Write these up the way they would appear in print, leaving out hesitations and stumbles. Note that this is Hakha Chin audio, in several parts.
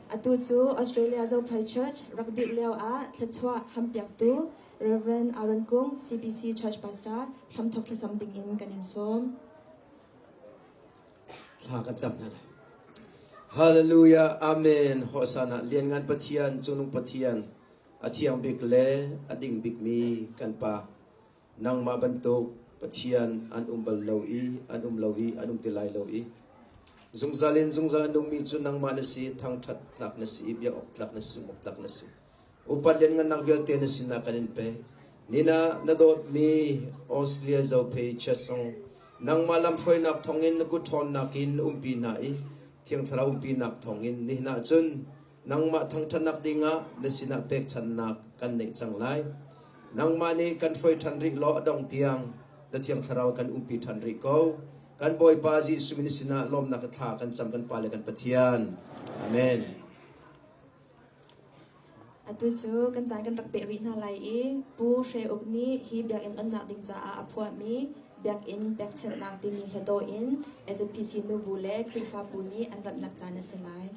Atu cu Australia Zophei Church rak dirh lio ah thluachuah hampiaktu Rev. Aaron Kung, CBC Church Pastor, hramthok thlacam ding in kan in sawm. Thla kan cam hna lai. Hallelujah, Amen. Hosanna, Lianngan Pathian, Cungnung Pathian, a thiang bik le a ding bikmi kan Pa. Nangmah bantuk Pathian an um bal lo i an um lo i an um ti lai lo i zungzal in zungzal a nungmi cu nangmah na si, thangṭhat tlak na si i biak awk tlak na si, zumh awk tlak na si. Upat lianngannak vialte na sinah kan in pek. Nina na dawtmi Australia Zophei Chesong nangmah lamhruainak thawngin na kut ṭhawnnak in umpi hna i Thiang Thlarau umpinak thawngin nihin ah cun nangmah thangṭhatnak dingah na sinah pekchanhnak kan neih cang lai. Nangmah nih kan hruai ṭhan rih law a dongh tiang na Thiang Thlarau kan umpi ṭhan rih ko. Kan Bawipa Jesuh min sinah lawmnak thla kan cam kan Pa le kan Pathian. Amen. Atu cu kan caan kan rak peh rih hna lai i Pu Hre Uk nih hi biakinn onnak ding caah a phuahmi Biakinn Pekchanhnak timi hladaw in SZPC nubu le Khrihfabu nih an ramhnak caan a si lai.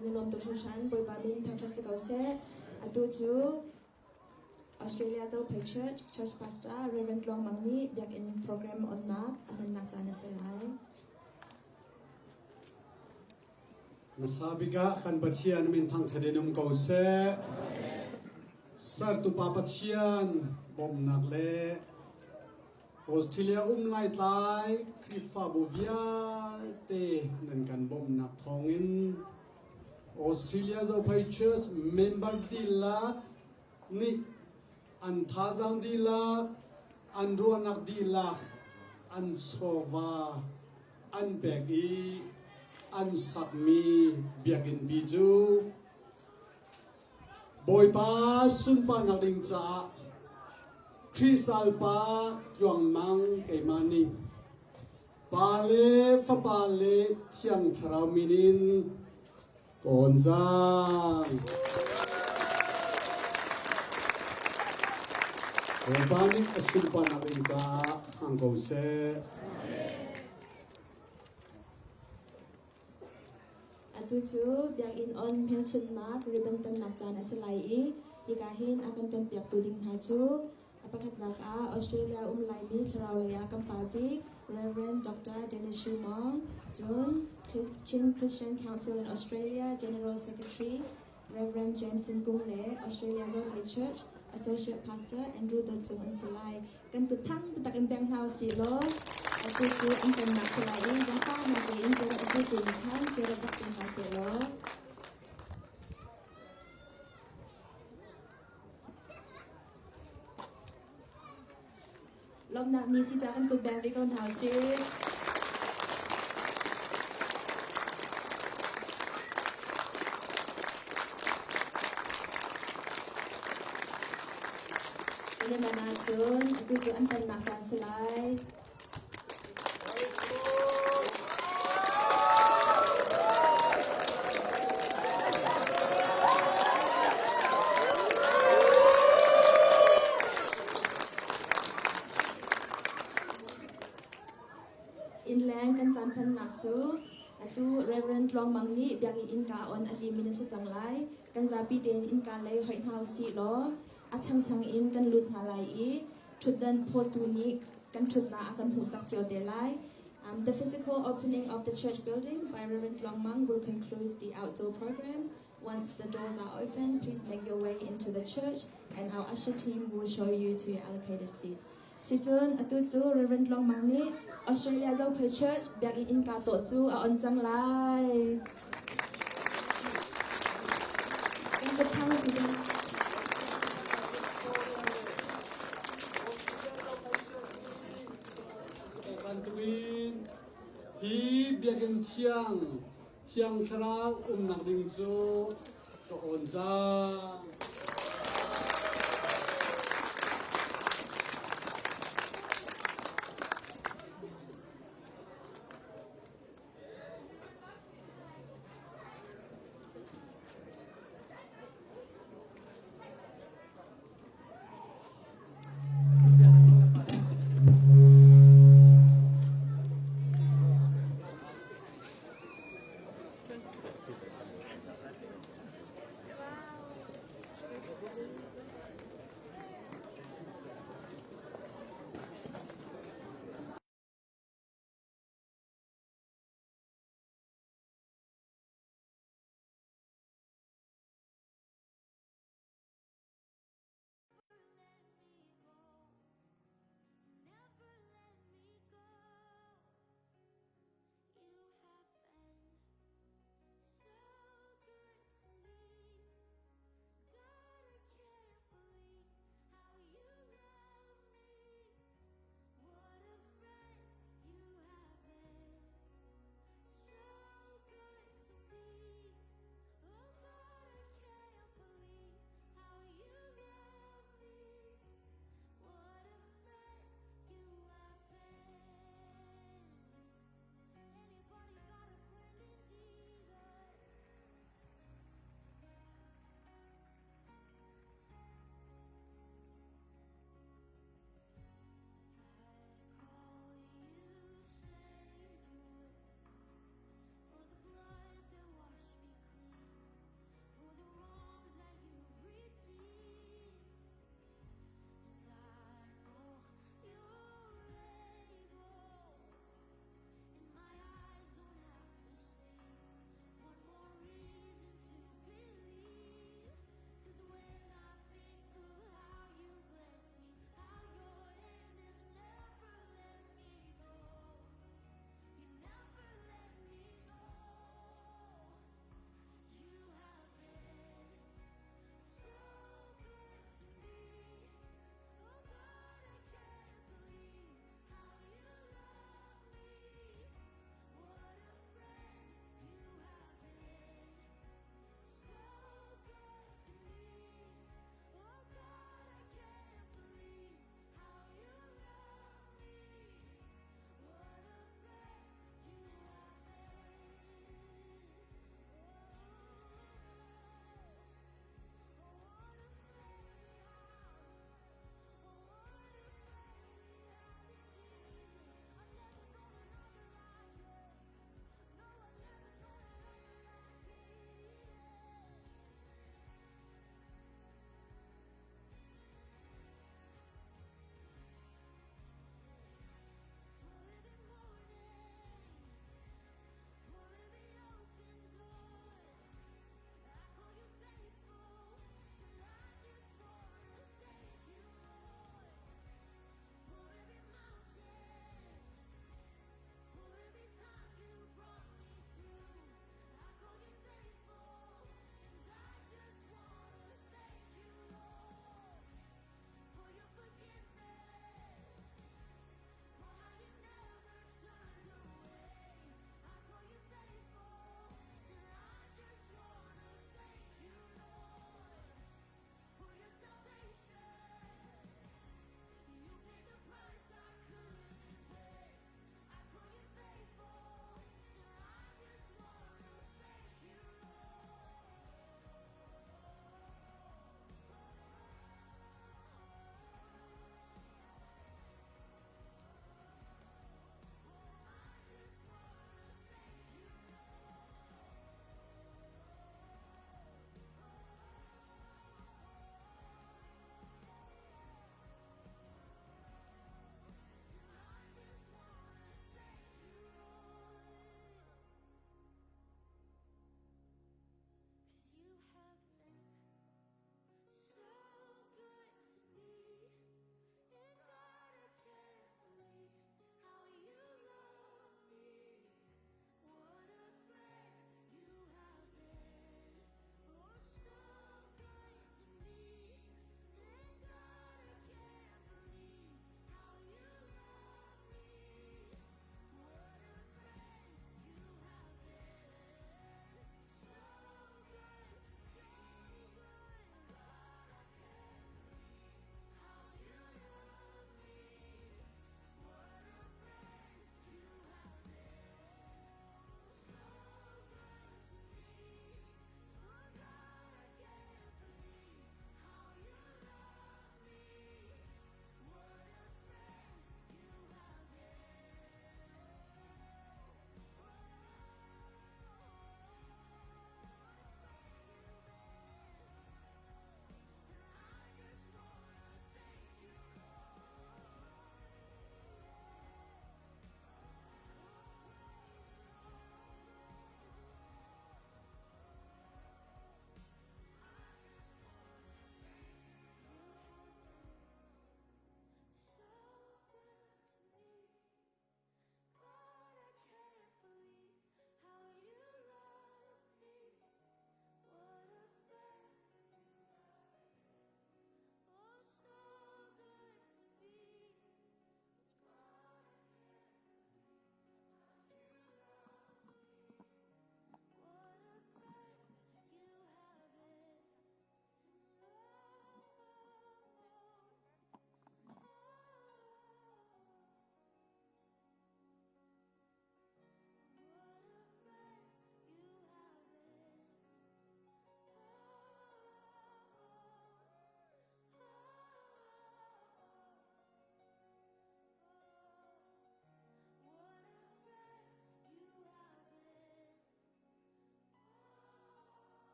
Kan i lawm tuk hringhran. Bawipa min thangṭhat si ko seh. Atu cu Australia Zophei Church, Church Pastor Reverend Tluang Mang nih biakinn program onnak a hmannak caan a si lai. Hmasa bik ah kan Pathian min thangṭhat in um ko seh. Sertu Pa Pathian bawmhnak le Australia um laitlai Khrihfabu vialte nan kan bawmhnak thawngin Australia Zophei Church member dihlak nih an thazaang dihlak, an ruahnak dihlak, an chawva an pek i an sakmi biakinn pi cu Bawipa sunparnak ding caah Khrih salpa tluangmang keimah nih Pa le Fapa le Thiang Thlarau min in kawn cang. Bawipa nih a sunparnak ding caah hmang ko seh. Atu cu biakinn on hmelchunhnak ribbon tannak caan a si lai i hika hin a kan tonpiaktu ding hna cu a pakhatnak ah Australia um Laimi thlarau lei ah kan pa bik Rev. Dr. Dennis Shumong, cun Chin Christian Council in Australia General Secretary Rev. James Tin Kung le Australia Zophei Church Associate Pastor Andrew Dawt Cung an si lai. Kan kut thang taktak in beng hna usih law atu cu an tonnak si lai i zaangfahnak tein cerat a putu nih khan cerat rak pe hna seh law. Lawmhnak ni si ca kan kut beng rih ko hna usih. Kan ahcun atu cu an tonnak caan si lai. Innleng kan caan hmannak cu atu Reverend Tluang Mang nih biakinn innka on a lim in a si cang lai. Kan zapi tein innka lei hoih hna usih law a changchang in kan lut hna lai i ṭhutdan phawtu nih kan ṭhutnak a kan hmuhsak cio te lai. The physical opening of the church building by Reverend Tluang Mang will conclude the outdoor program. Once the doors are open, please make your way into the church and our usher team will show you to your allocated seats. Sicun atu cu Reverend Tluang Mang nih Australia Zophei Church biakinn innka tawh cu a on cang lai. Bantukin hi biakinn thiang Thiang Thlarau umnak ding cu ka awn cang.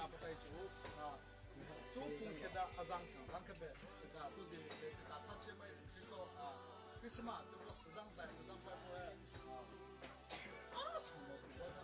na patai chu chu pung khe da azang zang khe be ka tu di ka cha che mai kriso Christmas tu ko zang dai zang pai po a sung mo ko za.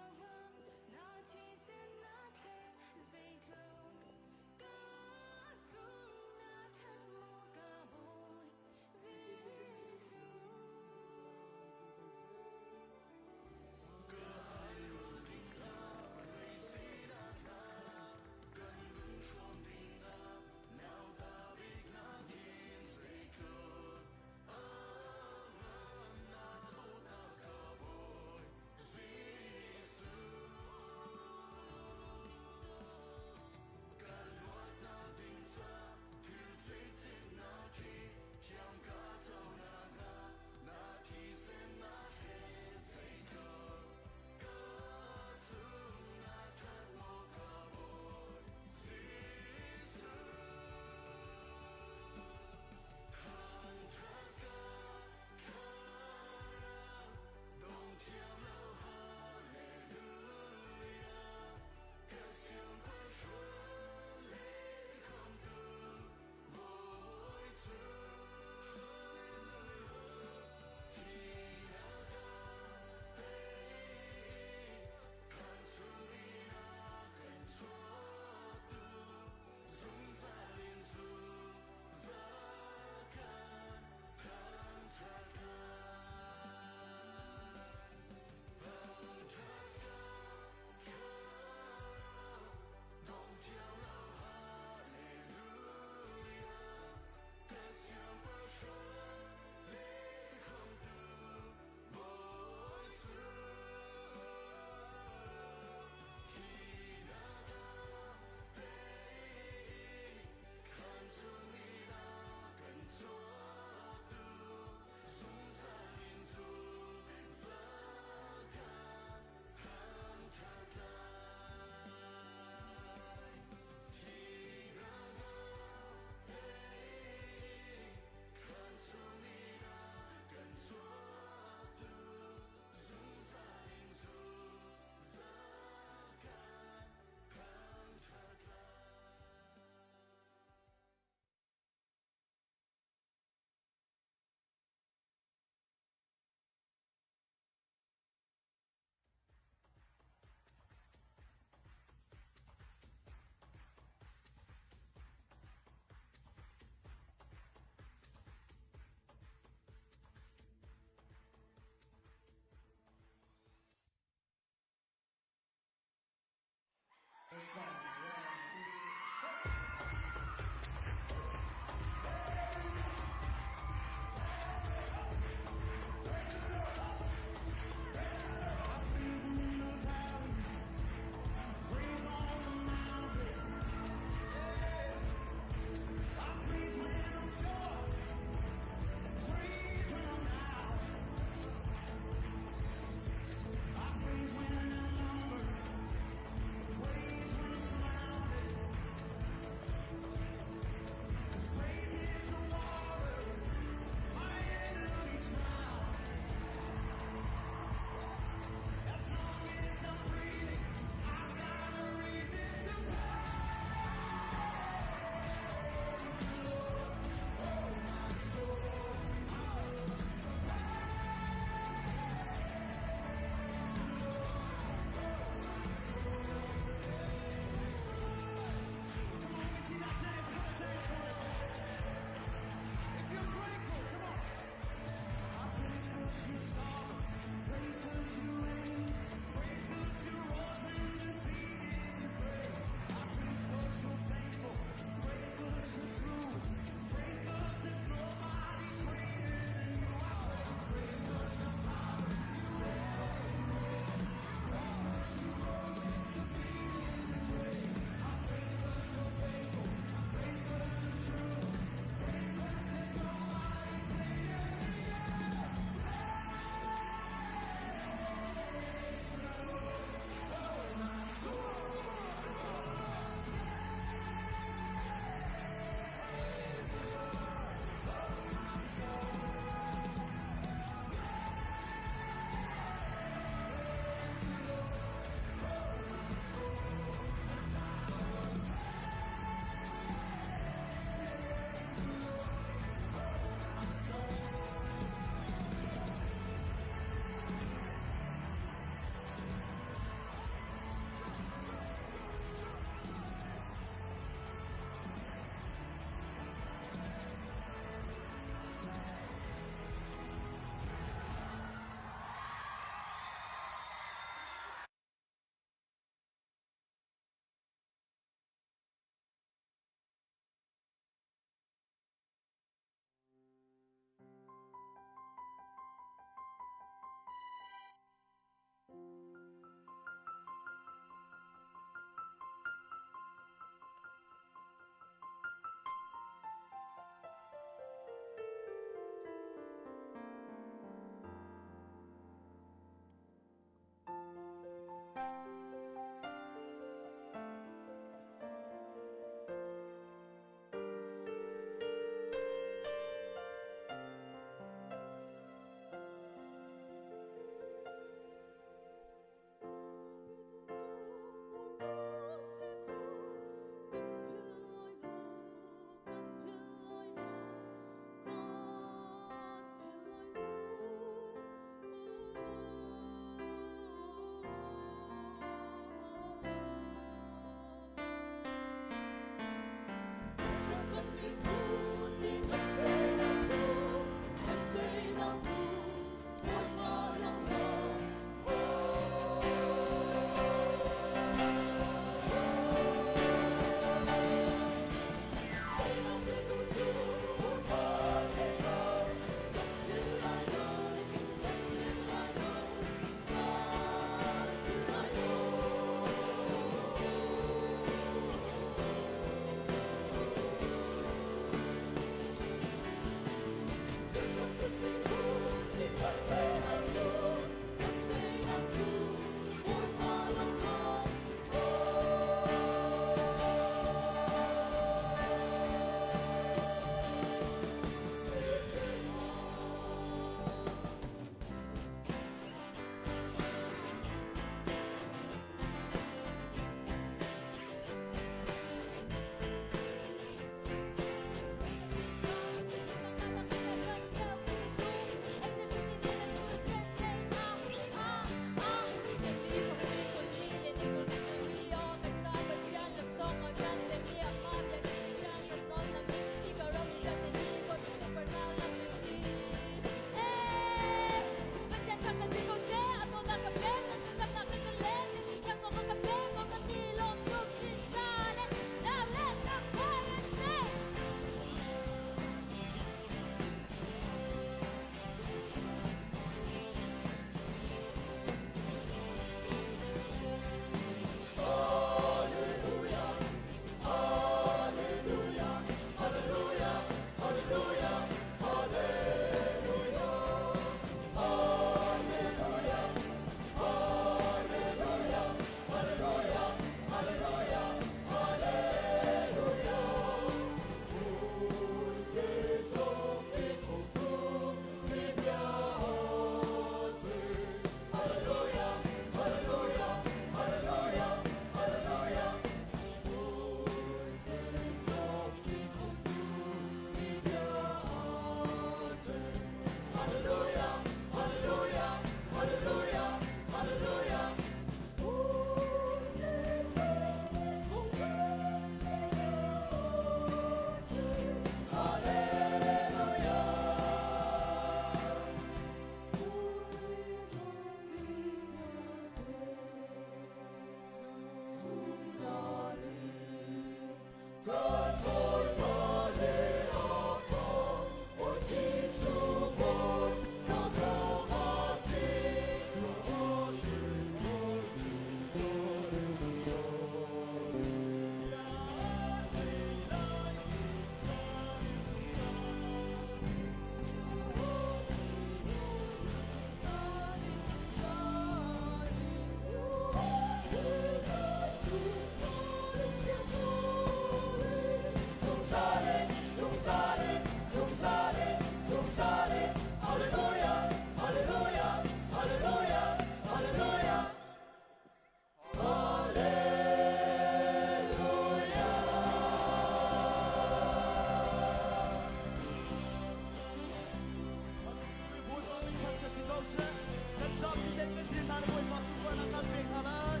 hna le Bawipa sunparnak kan pek hna lai.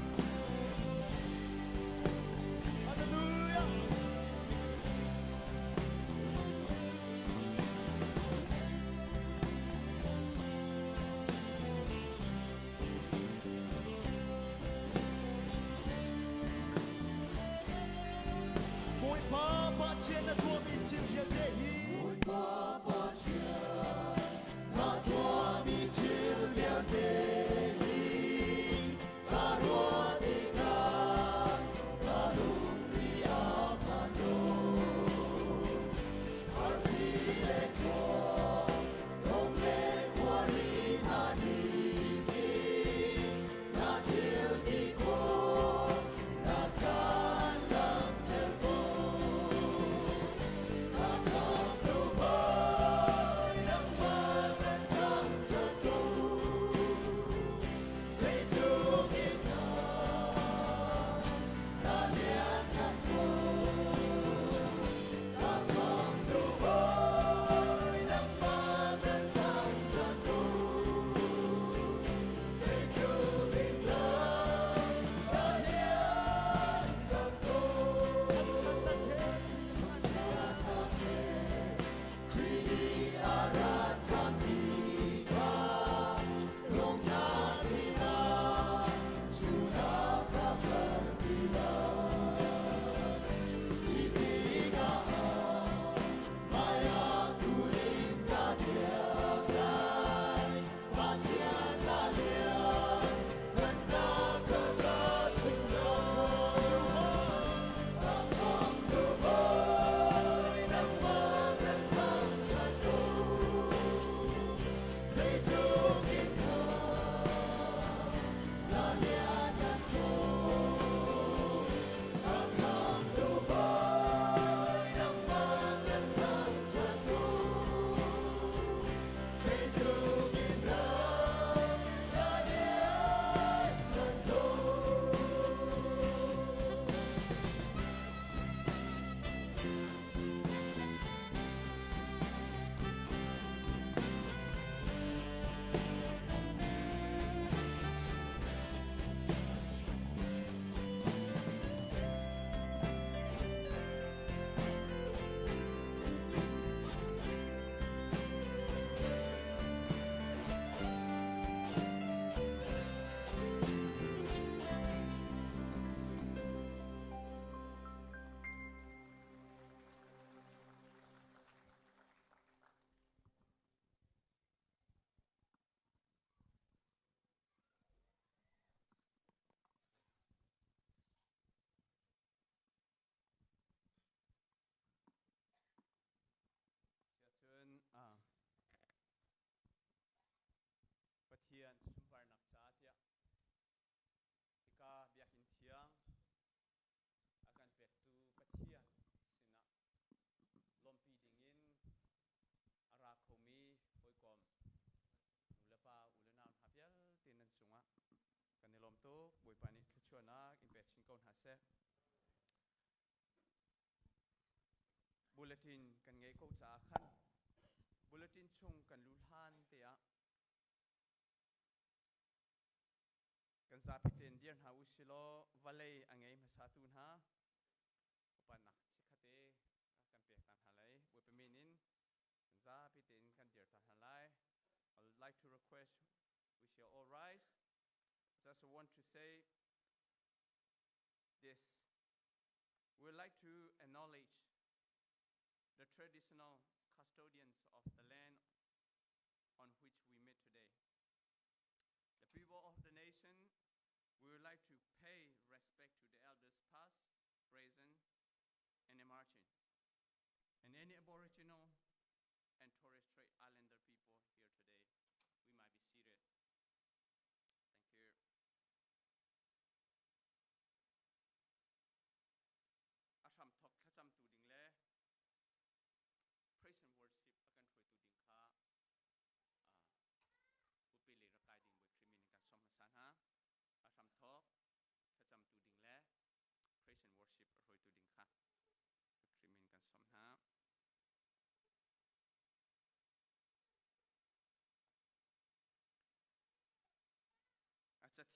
Hallelujah. Bawipa Pathian na tuahmi thil vialte hi Bawipa Pathian na tuahmi thil vialte hi ka ruah tikah ka lungri a phan lo. Arfi le khua, dong le khuari hna nih hin na thil ti khawh na kan langhter ko. Ka khamtu Bawi, nangmah kan thangṭhat ko. Zeitluk in dah na lianngan ko. Ka khamtu Bawi, nangmah kan thangṭhat ko. Zeitluk in dah na lianngan ko. Khrih nih a ra ṭhan tikah lawmhnak inn ah chungah ka kalpi lai. Hi tikah hmaiah kun in ka biak lai. Pathian na lian, ngannak ka ka chim lai. Ka khamtu Bawi, nangmah kan thangṭhat ko. Zeitluk in dah na lianngan ko. Ka khamtu Bawi, nangmah kan thangṭhat ko. Zeitluk in dah na lianngan ko. Siacun Pathian sunparnak ca tiah hika biakinn thiang a kan pektu Pathian sinah lawmhpi dingin a ra khomi hawikom nulepa u le nau hna vialte nan cungah kan i lawm tuk. Bawipa nih thluachuahnak in pek chin ko hna seh. Bulletin kan ngei ko caah khan bulletin chung kan lu hlan te ah kan zapi tein dir hna u silaw vawlei a ngei hmasatu hna upanak chikkhatte kan pek ta hna lai. Bawipa min in kan zapi tein kan dir ta hna lai. I would like to request we shall all rise. Just want to say this. We would like to acknowledge the traditional custodians of the land on which we meet today. The people of the nation, we would like to pay respect to the elders past, present, and emerging, and any Aboriginal and Torres Strait Islander people here today. We might be seated. Thank you. A hramthok thlacamtu ding le praise and worship a kan hruaitu ding kha upi le rak kai ding Bawi Khrih min in kan sawm hmasa hna. A hramthok thlacamtu ding le praise and worship a hruaitu ding kha Khrih min kan sawm hna.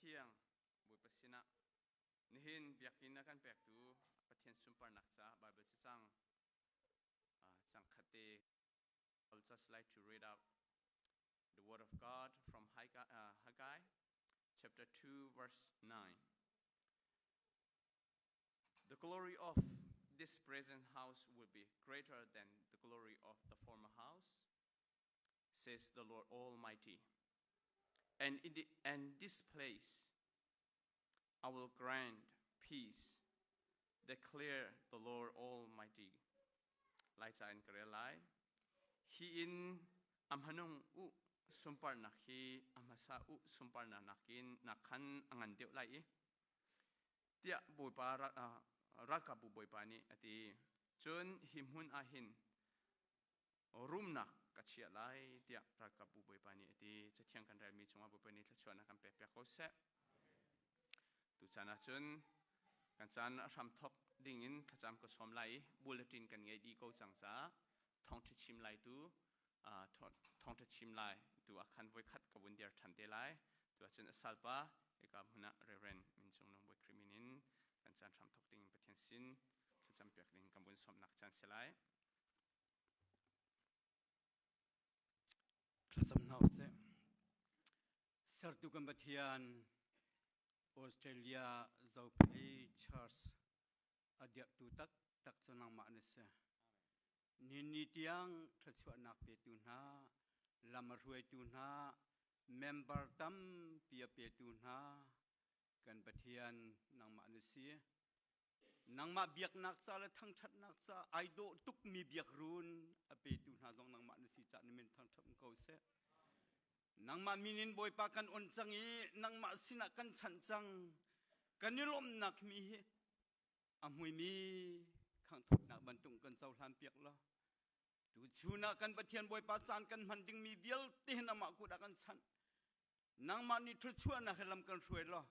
Pathiang Bawipa sinah nihin biakinn a kan pektu Pathian sunparnak caah Bible cacang cangkhat te I would just like to read out the word of God from Haggai chapter 2 verse 9. The glory of this present house will be greater than the glory of the former house, says the Lord Almighty. And in and this place I will grant peace, declare the Lord Almighty. Lai ca in ka rel lai. Hi in a hmanung u sunparnak hi a hmasa u sunparnak nakin nakkhan a ngan deuh lai i tiah Bawipa ralkapbu Bawipa nih a ti. Cun hi hmun ah hin rumnak ka chiah lai tiah ralkapbu Bawipa nih a ti. Cathiang kan relmi cungah Bawipa nih thluachuahnak kan pek piak ko seh. Tuchan ahcun kan caan a hram thok dingin thlacam ka sawm lai i bulletin kan ngei dih ko cang caah thawngṭha chim lai tu thawngṭha chim lai tu ah khan voikhat ka vun dir ṭhan te lai. Tu ahcun a salpa hika hmun ah Reverend Min Cung Nung Bawi Khrih min in kan caan hram thok dingin Pathian sin thlacam piak ding kan vun sawmnak caan si lai. Thlacam hna usih. Sertu kan Pathian Australia Zophei Church a dirhtu taktak cu nangmah na si. Nihin tiang thluachuahnak petu hna, lam a hruaitu hna, member tampi a petu hna, kan Pathian nangmah na si. Nangmah biaknak ca le thangṭhatnak ca ai dawh tukmi biakruun a petu hna zong nangmah na si caah na min thangṭhat ko seh. Nangmah min in Bawipa kan on cang i nangmah sinah kan chanh cang. Kan i lawmhnak mi hi a hmuimi khangthawtnak bantuk kan cohlan piak law tuchun ah kan Pathian Bawipa caan kan hman dingmi vialte hin amah kut ah kan chanh. Nangmah nih thluachuahnak he lam kan hruai law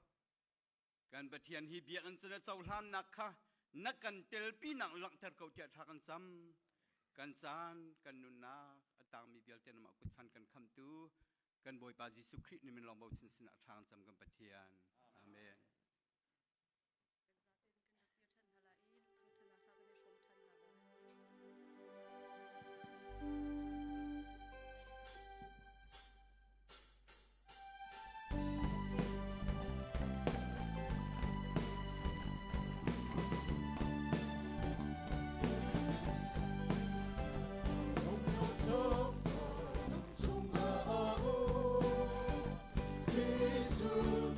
Kan Pathian hi biakinn cu na cohlannak kha na kan telpinak langhter ko tiah thla kan cam. Kan caan, kan nunnak a tangmi vialte namah kutchan kan khamtu kan Bawipa Jesuh Khrih ni min lawng bochan sinah thla kan cam kan Pathian. Amen. Jesuh.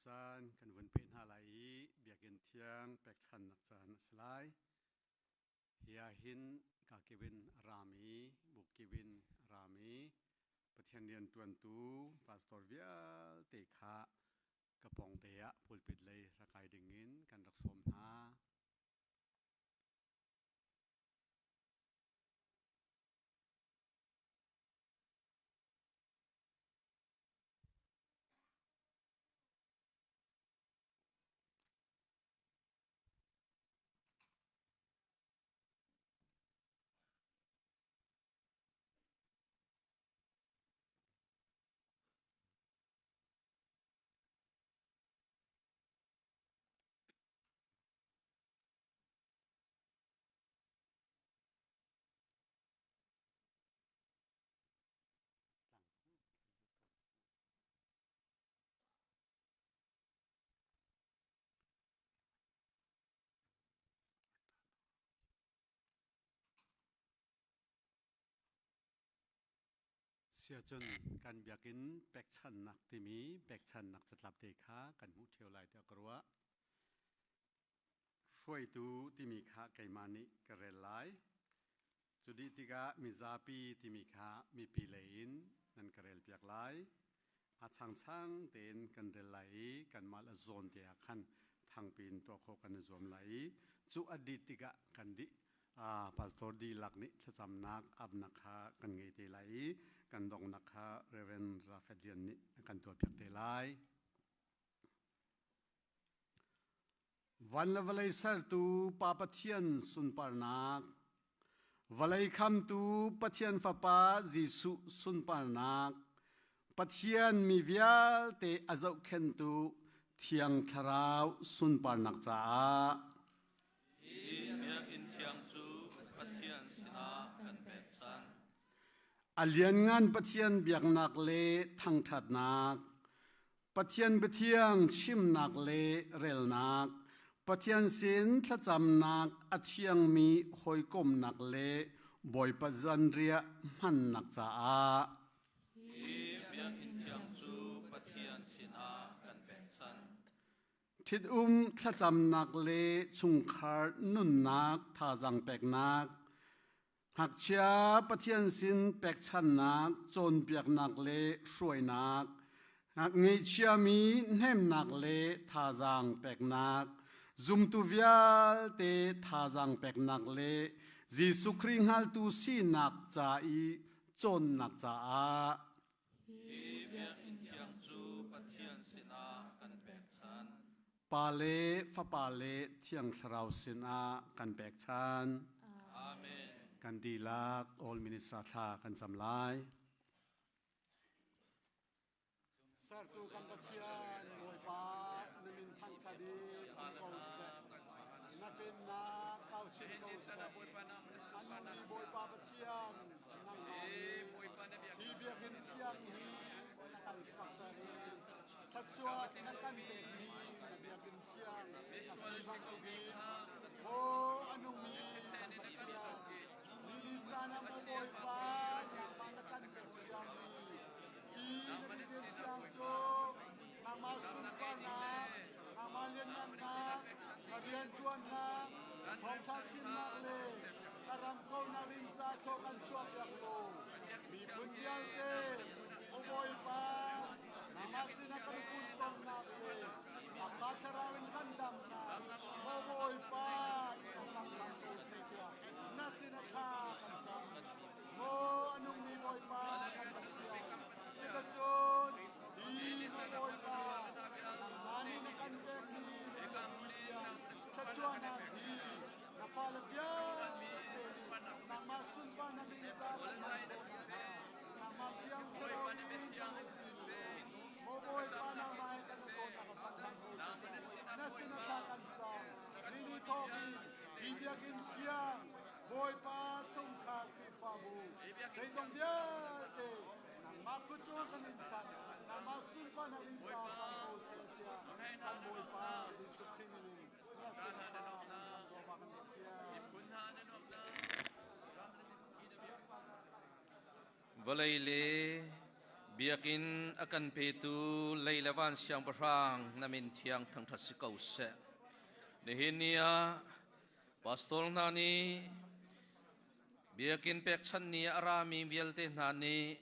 Caan kan vun peh hna lai i Biakinn thiang pekchannak caan a si lai. Hi ah hin kakip in a rami, bukip in a rami Pathian rianṭuantu pastor vialte kha ka pawngte ah pulpit lei rak kai dingin kan rak sawm hna. Siacun kan biakinn pekchannak timi pekchannak catlap te kha kan hmuh ṭheo lai tiah ka ruah. Hruaitu timi kha keimah nih ka rel lai. Cu dih tikah mizapi timi kha mipi lei in nan ka relpiak lai. A changchang tein kan rel lai i kanmah le zawn te ah khan thangpi in tuah khawh kan i zuam lai i cu a dih tikah kan dih pastor dihlak nih thlacamnak apnak kha kan ngei te lai i kan donghnak kha Reverend Rafet Lian nih a kan tuahpiak te lai. Van le vawlei sertu Pa Pathian sunparnak, vawlei khamtu Pathian Fapa Jesuh sunparnak, Pathian mi vialte a zohkhenhtu Thiang Thlarau sunparnak caah. Hi biakinn thiang cu Pathian sinah kan pekchanh. A lianngan Pathian biaknak le thangṭhatnak, Pathian biathiang chimnak le relnak, Pathian sin thlacamnak a thiangmi hawikomhnak le Bawipa zanriah hmannak caah. Hi biakinn thiang cu Pathian sinah kan pekchanh. Ṭhitum thlacamnak le chungkhar nunnak thazaang peknak, ngakchia Pathian sin pekchannak, cawnpiaknak le hruainak, ngeihchiami hnemnak le thazaang peknak, zumtu vialte thazaang peknak le Jesuh Khrih hngaltu sinak ca i cawnnak caah. Hi biakinn thiang cu Pathian sinah kan pekchanh. Pa le Fapa le Thiang Thlarau sinah kan pekchanh. Amen. Kan dihlak all minister thla kan cam lai. Sertu kan Pathian Bawipa na min thangṭhat i um ko seh. Na pennak kau chin ko seh. A nungmi Bawipa Pathian nangmah nih hi biakinn thiang hi na kan sakter i thluachuah na kan pekmi na biakinn thiang a si bantukin maw a nungmi kan Pathian ni ni caan ah maw Bawipa nangmah na kan pek ciami hi na biakinn thiang cu nangmah sunparnak nangmah lianngannak na rianṭuannak thawngṭha chimnak le ka ram kaunak ding ca thaw kan chuahpiak ko. Miphun vialte, o Bawipa, nangmah sinah kan funtomnak le taksa thlarau in kan damnak, o Bawipa, kan cang ko seh tiah na sinah thla kan cam. Maw a nungmi Bawipa, kan Pathian, cuticun hi na Bawipa, nangmah nih na kan pekmi na thluachuahnak hi na fale vialte nih nangmah sunparnak ding caah kan hman khawh nakhnga nangmah Thiang Thlarau in kan in siseh. Maw Bawipa nangmah he kan i dawtnak a cang ko na sinah thla kan cam. Nini thawk in hi biakinn thiang Bawipa chungkhar Khrihfabu zeizong vialte nangmah kut cungah kan in chanh nangmah sunparnak ding caah cang ko seh tiah kan Bawipa Jesuh Khrih min in na sinah thla kan cam duahmah kan Pathian. Vawlei le Biakinn a kan petu lei le van siangpahrang na min thiang thangṭhat si ko seh. Nihin ni ah pastor hna nih biakinn pekchanh ni ah a rami vialte hna nih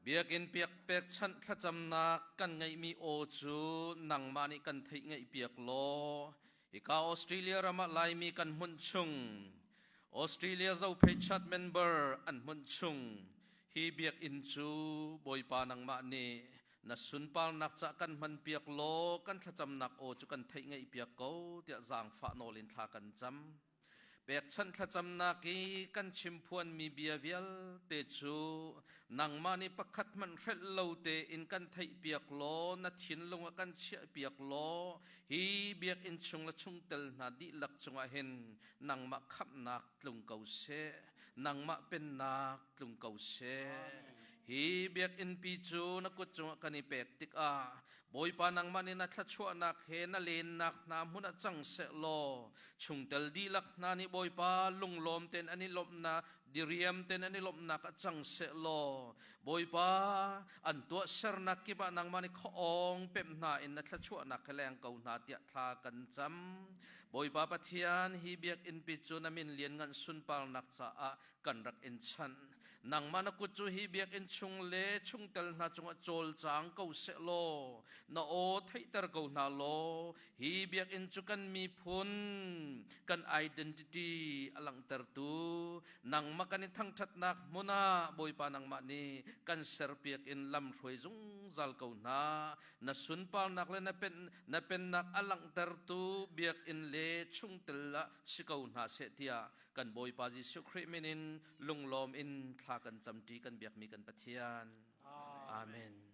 biakinn piak pekchanh thlacamnak kan ngeihmi aw cu nangmah nih kan theih ngaihpiak law hika Australia ram ah Laimi kan hmunh chung Australia Zophei Church member an hmunh chung hi biakinn cu Bawipa nangmah nih na sunparnak cah kan hman piak law kan thlacamnak aw cu kan theih ngaih piak ko tiah zaangfah nawl in thla kan cam. Pekchanh thlacamnak i kan chimphuanmi bia vialte cu nangmah nih pakhat hmanh hrelh lo tein kan theihpiak law na thinlung ah kan chiahpiak law hi biakinn chung le chungtel hna dihlak cungah hin nangmah khamhnak tlung ko seh nangmah pennak tlung ko seh hi biakinn pi cu na kut cungah kan i pek tikah Bawipa nangmah nih na thluachuahnak he na lennak hna hmun ah cang seh law chungtel dihlak hna nih Bawipa lunglawm tein an i lawmhnak diriam tein an i lawmhnak ah cang seh law Bawipa an tuahsernak kip ah nangmah nih khuaawng pemh hna in na thluachuahnak he leng ko hna tiah thla kan cam. Bawipa Pathian hi biakinn pi cu na min lianngan sunparnak caah kan rak in chanh. Nangmah na kut cu hi biakinn chung le chungtel hna cungah cawlcang ko seh law na aw theihter ko hna law hi biakinn cu kan miphun kan identity a langhtertu nangmah kan i thangṭhatnak hmun ah Bawipa nangmah nih kan serpiak in lamhruai zungzal ko hna. Na sunparnak le na pen na pennak a langhtertu biakinn le chungtel ah si ko hna seh tiah kan Bawipa Jesuh Khrih min in lunglawm in thla kan camṭi kan biakmi kan Pathian. Amen.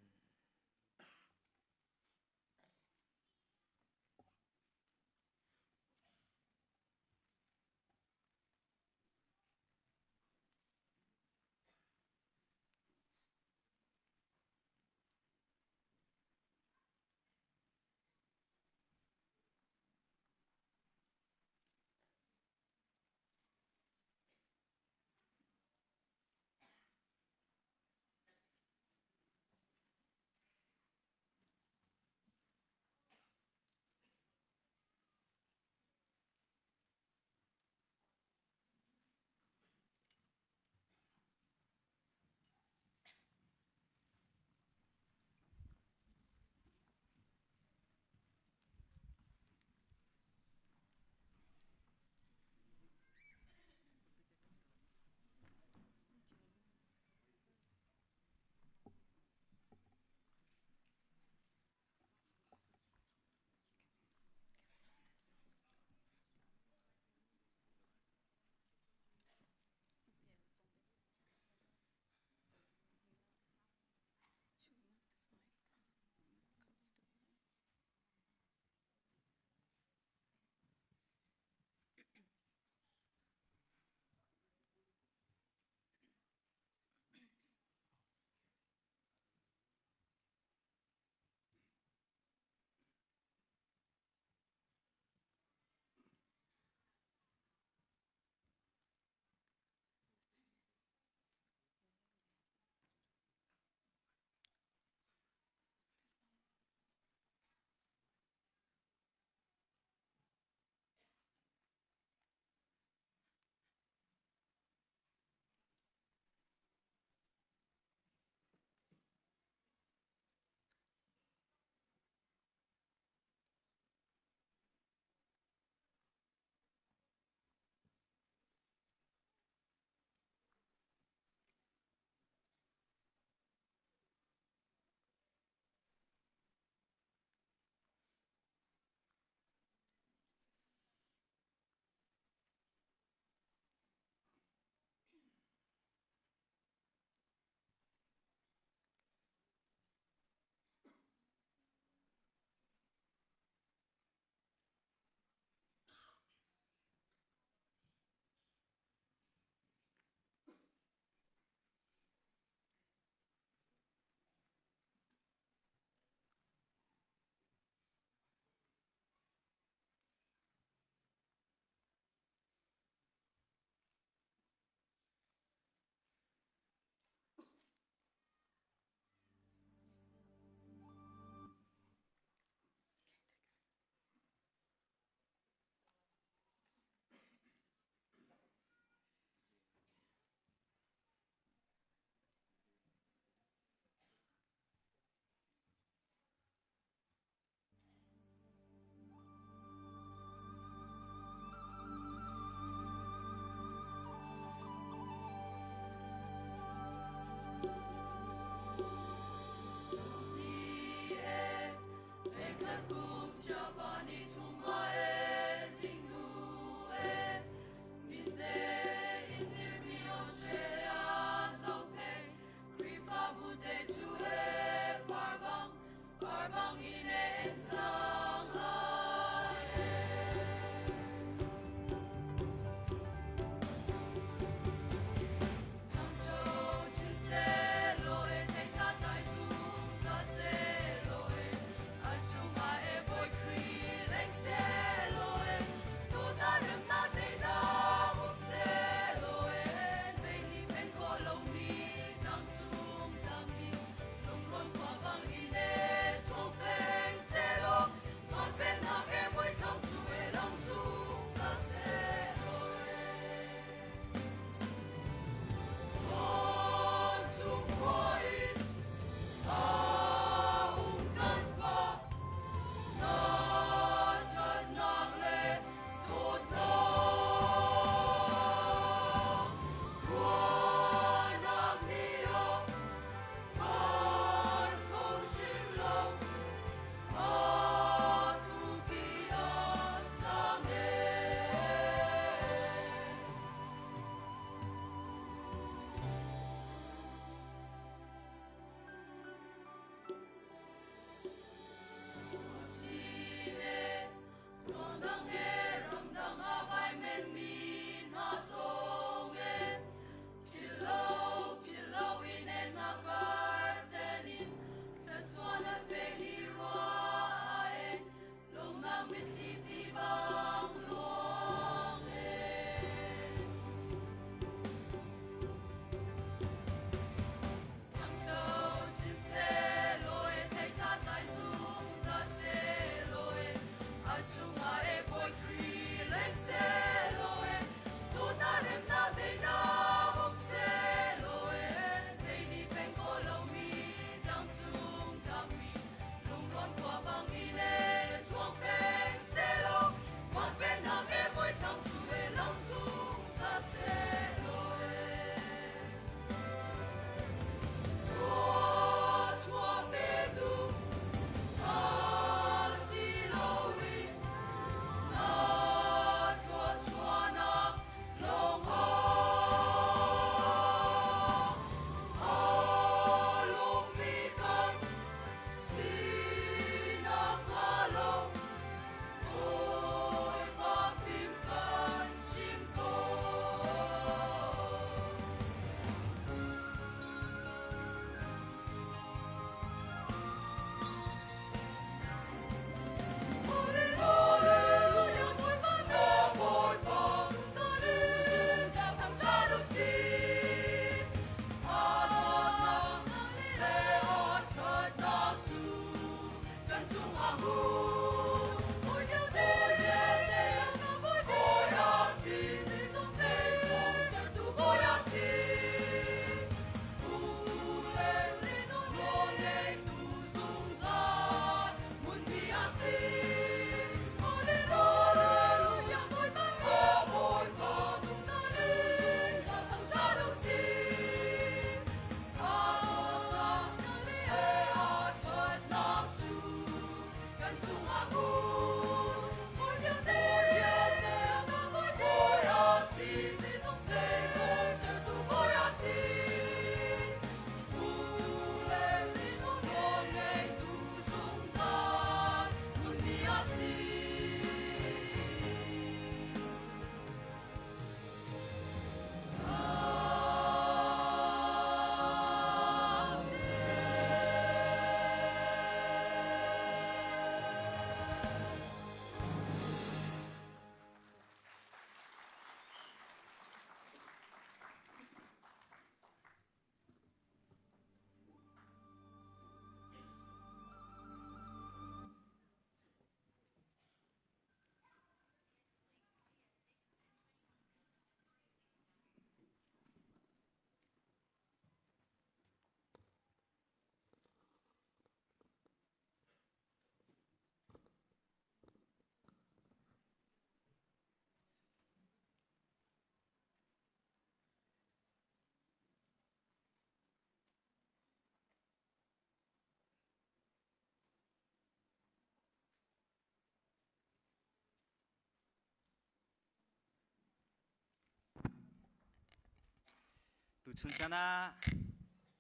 Tuchun chan ah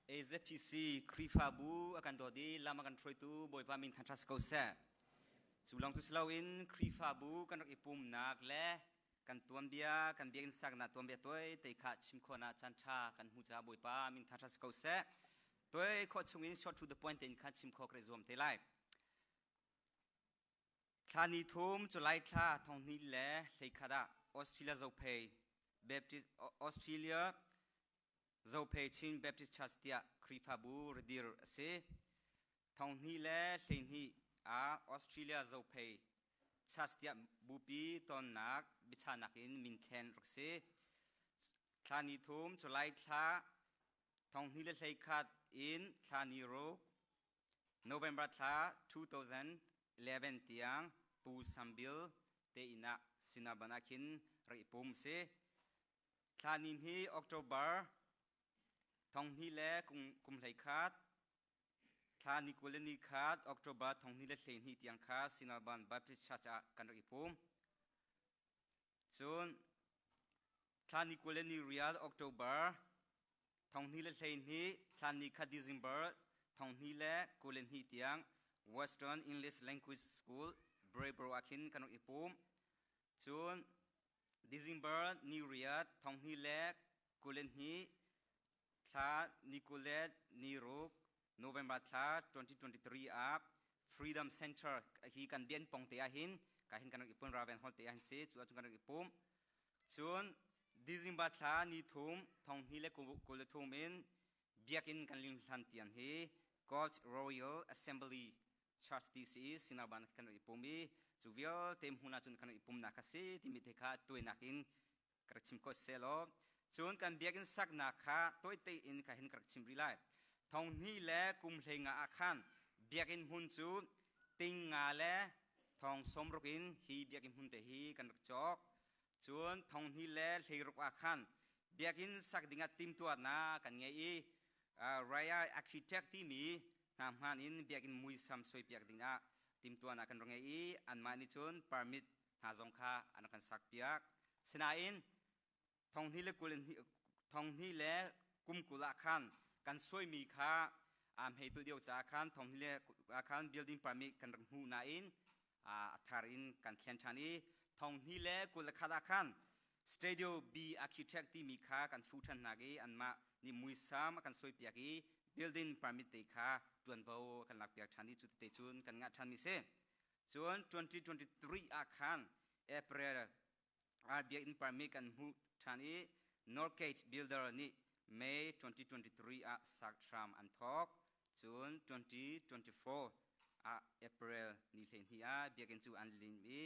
AZPC Khrihfabu a kan dawt i lam a kan hruaitu Bawipa min thangṭhat si ko seh. Cu lawng cu si loin Khrihfabu kan rak i pumnak le kan tuanbia, kan biakinn saknak tuanbia tuai te kha chim khawhnak caan ṭha kan hmu caah Bawipa min thangṭhat si ko seh. Tuai khawh chungin short to the point tein khan chim khawh ka i zuam te lai. Thla ni thum July thla thonghnih le hleikhat ah Australia Zophei Baptist Australia Zophei Chin Baptist Church tiah Khrihfabu redir a si. Thonghnih le 12 ah Australia Zophei Church tiah bupi tonnak biachahnak in minthlen rak si. Thla ni thum July thla thonghnih le 11 in thla ni ruk November thla 2011 tiang Pu Sambil te inn ah Sinaban ah khin rak i pum si. Thla ni hi October thonghnih le kum 11 thla ni 21 October thonghnih le 12 tiang kha Sinaban Baptist Church ah kan rak i pum. Cun thla ni 28 October 2012 thla ni khat December 2022 tiang Western English Language School Braybro ah khin kan rak i pum. Cun December ni riat 2022 thla ni 26 November thla 2023 ah Freedom Center hi kan bian pong te ah hin ka hin kan rak i pun Raven Hall te ah hin si cu ah cun kan rak i pum. Cun December thla ni thum thonghnih le 23 in biakinn kan lim hlan tiang hi God's Royal Assembly Church ti si i Sinaban kan rak i pum i cu vialte hmun ahcun kan rak i pumnak a si timi te kha tuainak in ka rak chim ko selaw cun kan biakinn saknak kha tawite in ka hin ka rak chim rih lai. Thonghnih le kum 15 ah khan biakinn hmun cu ting nga le thong 60 in hi biakinn hmun te hi kan rak cawk. Cun thonghnih le 16 ah khan biakinn sak dingah timhtuahnak kan ngei i Raya Architect timi hna hman in biakinn muisam suaipiak dingah timhtuahnak kan rak ngei i anmah nih cun permit hna zong kha an rak kan sakpiak. Sinain thonghnih le kul thonghnih le kum 20 ah khan kan suaimi kha aa hmeitu deuh caah khan thonghnih le ah khan building permit kan rak hmuh nain a thar in kan thlen ṭhan i thonghnih le 21 ah khan Studio B Architect timi kha kan fuh ṭhan hna i anmah nih muisam a kan suaipiak i building permit te kha ṭuanvo a kan lakpiak ṭhan i cu tete cun kan ngah ṭhanmi si. Cun 2023 ah khan April ah biakinn permit kan hmuh ṭhan i Northgate Builder nih May 2023 ah sak hram an thawk. Cun 2024 ah April ni 12 ah biakinn cu an lim i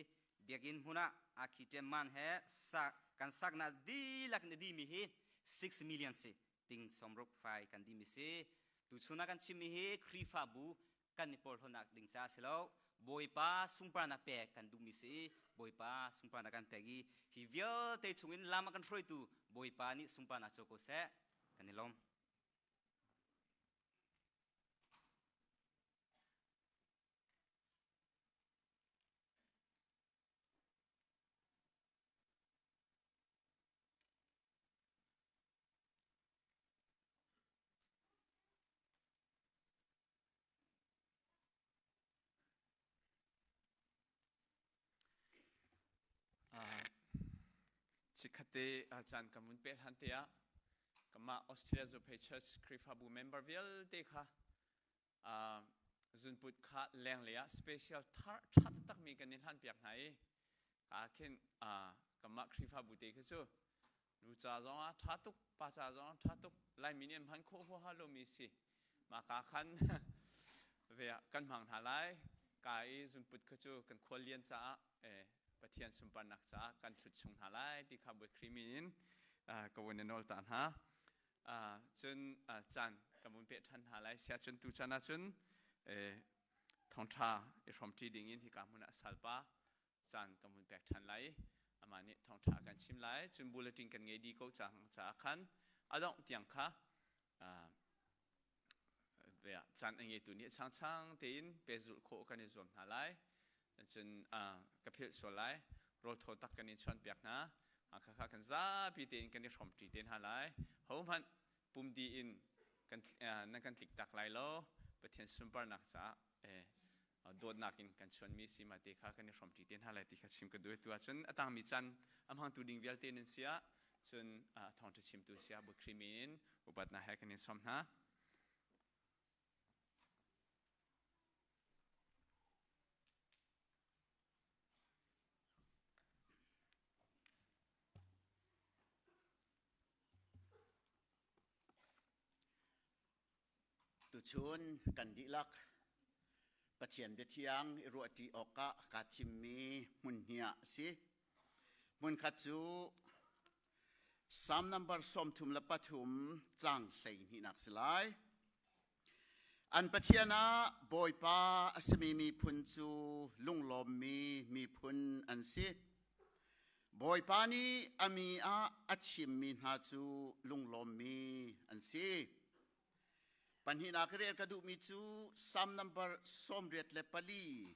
biakinn hmun ah architect man he sak kan saknak dihlak in a dihmi hi 6 million si ting 60 fai kan dihmi si. Tuchun ah kan chimmi hi Khrihfabu kan i porhlawtnak ding caah si lo. Bawipa sunparnak pek kan duhmi si i Bawipa sunparnak kan pek i hi vialte chungin lam a kan hruaitu Bawipa nih sunparnak co ko seh. Kan i lawm. Chikkhatte caan kan vun peh hlan te ah kanmah Australia Zophei Church Khrihfabu member vialte kha zunput kha lenglei ah special thar ṭha taktakmi kan i hlanpiak hna i ka khin kanmah Khrihfabu te kha cu nu ca zong ah ṭha tuk pa ca zong ah ṭha tuk Laimi nih an hman khawh huaha lomi si mah ka khan ve ah kan hmang hna lai ka i zunput kha cu kan khual lian caah Pathian sunparnak caah kan hlut chung hna lai ti kha Bawi Khrih min in ka vun i nawl ta hna. Cun caan kan vun peh ṭhan hna lai. Sia cun tu chan ahcun thawngṭha i hrawmṭi ding in hika hmun ah salpa caan kan vun pek ṭhan lai i amah nih thawngṭha kan chim lai. Cun bulletin kan ngei dih ko cang caah khan a dongh tiang kha caan a ngeitu nih changchang tein pehzulh khawh kan i zuam hna lai. Cun ka philh sual lai. Rawl thaw tak kan in chuanpiak hna. Khakha kan zapi tein kan i hrawmṭi te hna lai. Hohmanh. Pumdi in kan nan kan tlik tak lai lo. Pathian sunparnak caah eh dawtnak in kan chuanmi si ma te kha kan i hrawmṭi te hna lai ti kha chim ka duh. Tu ahcun a tangmi caan a hmangtu ding vialte nan si ah cun thawngṭha chimtu si ah Bawi Khrih min in upatnak he kan in sawm hna. Tuchun kan dihlak Pathian biathiang i ruahṭi awkah kaa thimmi hmun hnih ah a si. Hmunkhat cu Psalm number 33 caang 12nak si lai. An Pathian ah Bawipa a simi miphun cu lunglawmmi miphun an si. Bawipa nih a mi ah a thimmi hna cu lunglawmmi an si. Pahnihnak rel ka duhmi cu Psalm number 84